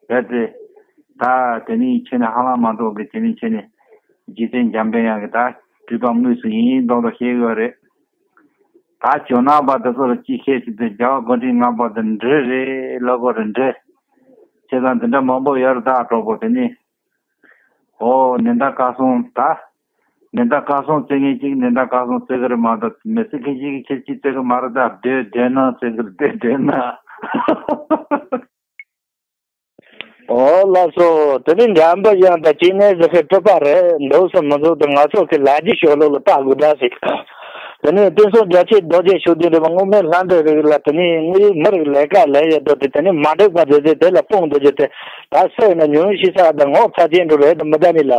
རེད་དེ། ད་དེ་ནི་ཁྱེད་ནི་ཧ་ལམ་མ་གཏོགས་གི་དེ་ནི་ཁྱེད་ནི་རྗེ་བཙུན་འཇམ་དཔལ་དབྱངས་ཀྱི་ད་སྤྲུལ་པ་དངོས་སུ་ཡིན་མདོག་མདོག་བཤད་ཡོད་རེད། ད་ཇོ་ནང་པ་དེ་ཚོ་ལ་ཅི་བཤད་ཅི་དེ་རྒྱ་གར་སྐུ་ཕྲེང་ལྔ་པ་དེ་འདྲི་རེད་ལོ་གོ་རེ་འདྲི། བྱས་ཙང་དེ་འདྲ་མང་པོ་ཡོད་རེད་ད་གྲོགས་པོ་དེ་ནི། ཨོ་ཉི་ཟླ་སྐར་གསུམ་ད། ཉི་ཟླ་སྐར་གསུམ་བརྩི་མཁན་གཅིག་ཉི་ཟླ་སྐར་གསུམ་བརྩི་གི་རེད་མ་གཏོགས་མི་བརྩི་མཁན་གཅིག་གིས་ཁྱེད་ཀྱིས་བརྩི་གི་མ་རེད་ད། སྡོད་སྡོད་ན་བརྩི་གི་རེད་སྡོད་སྡོད་ན། ཨོ་ལགས་སོ། དེ་ནི་འཇམ་པ་དབྱངས་དང་སྐྱེ་གནས་ཟེར་མཁན་སྤྲུལ་པ་རེད་འདུག་སེ་མི་འདུག་ད་ང་ཚོ་གི་ལ་རྒྱའི་ཤོ་ལོ་ལ་ལྟ་དགོས་ད་ཟིག་དེ་ནས་བསྟན་སྲུང་རྒྱ་ཆེ་རྡོ་རྗེ་ཤུགས་ལྡན་རེད་པ། སྔོན་མའི་ལྷ་འདྲེ་རིགས་ལ་དེ་ནས་དངོས་ཡོད་མི་རིགས་ལས་ཀ་ལས་ཡོད་དོ་དེ་དེ་ནས་མ་འགྲིག་པ་དེ་ཚོས་དེ་ལ་དཔུང་འདི་རྒྱུ་དེ་ད་སེ་ན་ཉུང་ཤི་ས་དང་ངོ་ཚ་ཅན་འགྲོ་རེད་མི་ད་ནི་ལ་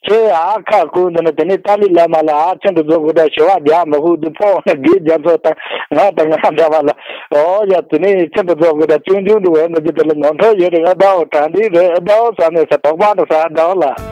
ཁྱེད་ཨ་ཁ་ཀུན་འདི་ནི་དེ་ནས་ཏཱ་ལའི་བླ་མ་ལ་ཨ་ཆེན་དུ་རྫོགས་དགོས་ད་ཞི་བ་རྒྱག་མི་ཧུག་དུ་ཕོག་ན་དགེ་རྒྱ་མཚོ་དང་ང་དང་ང་འདྲ་བ་ལ་ཨོ་ཡ་དེ་ནས་ཆེན་དུ་རྫོགས་དགོས་ད་ཅུང་ཅུང་འགྲོ་བའི་མི་རྒྱུ་དེ་ལ་ངོ་འཕྲོད་ཡོད་རེད་ཨ་ད་འོ་དྲང་འདི་རེད་ཨ་ད་འོ་ས་ནས་ས་དོག་པ་འགྲོ་ས་ཨ་ད་འོ་ལ།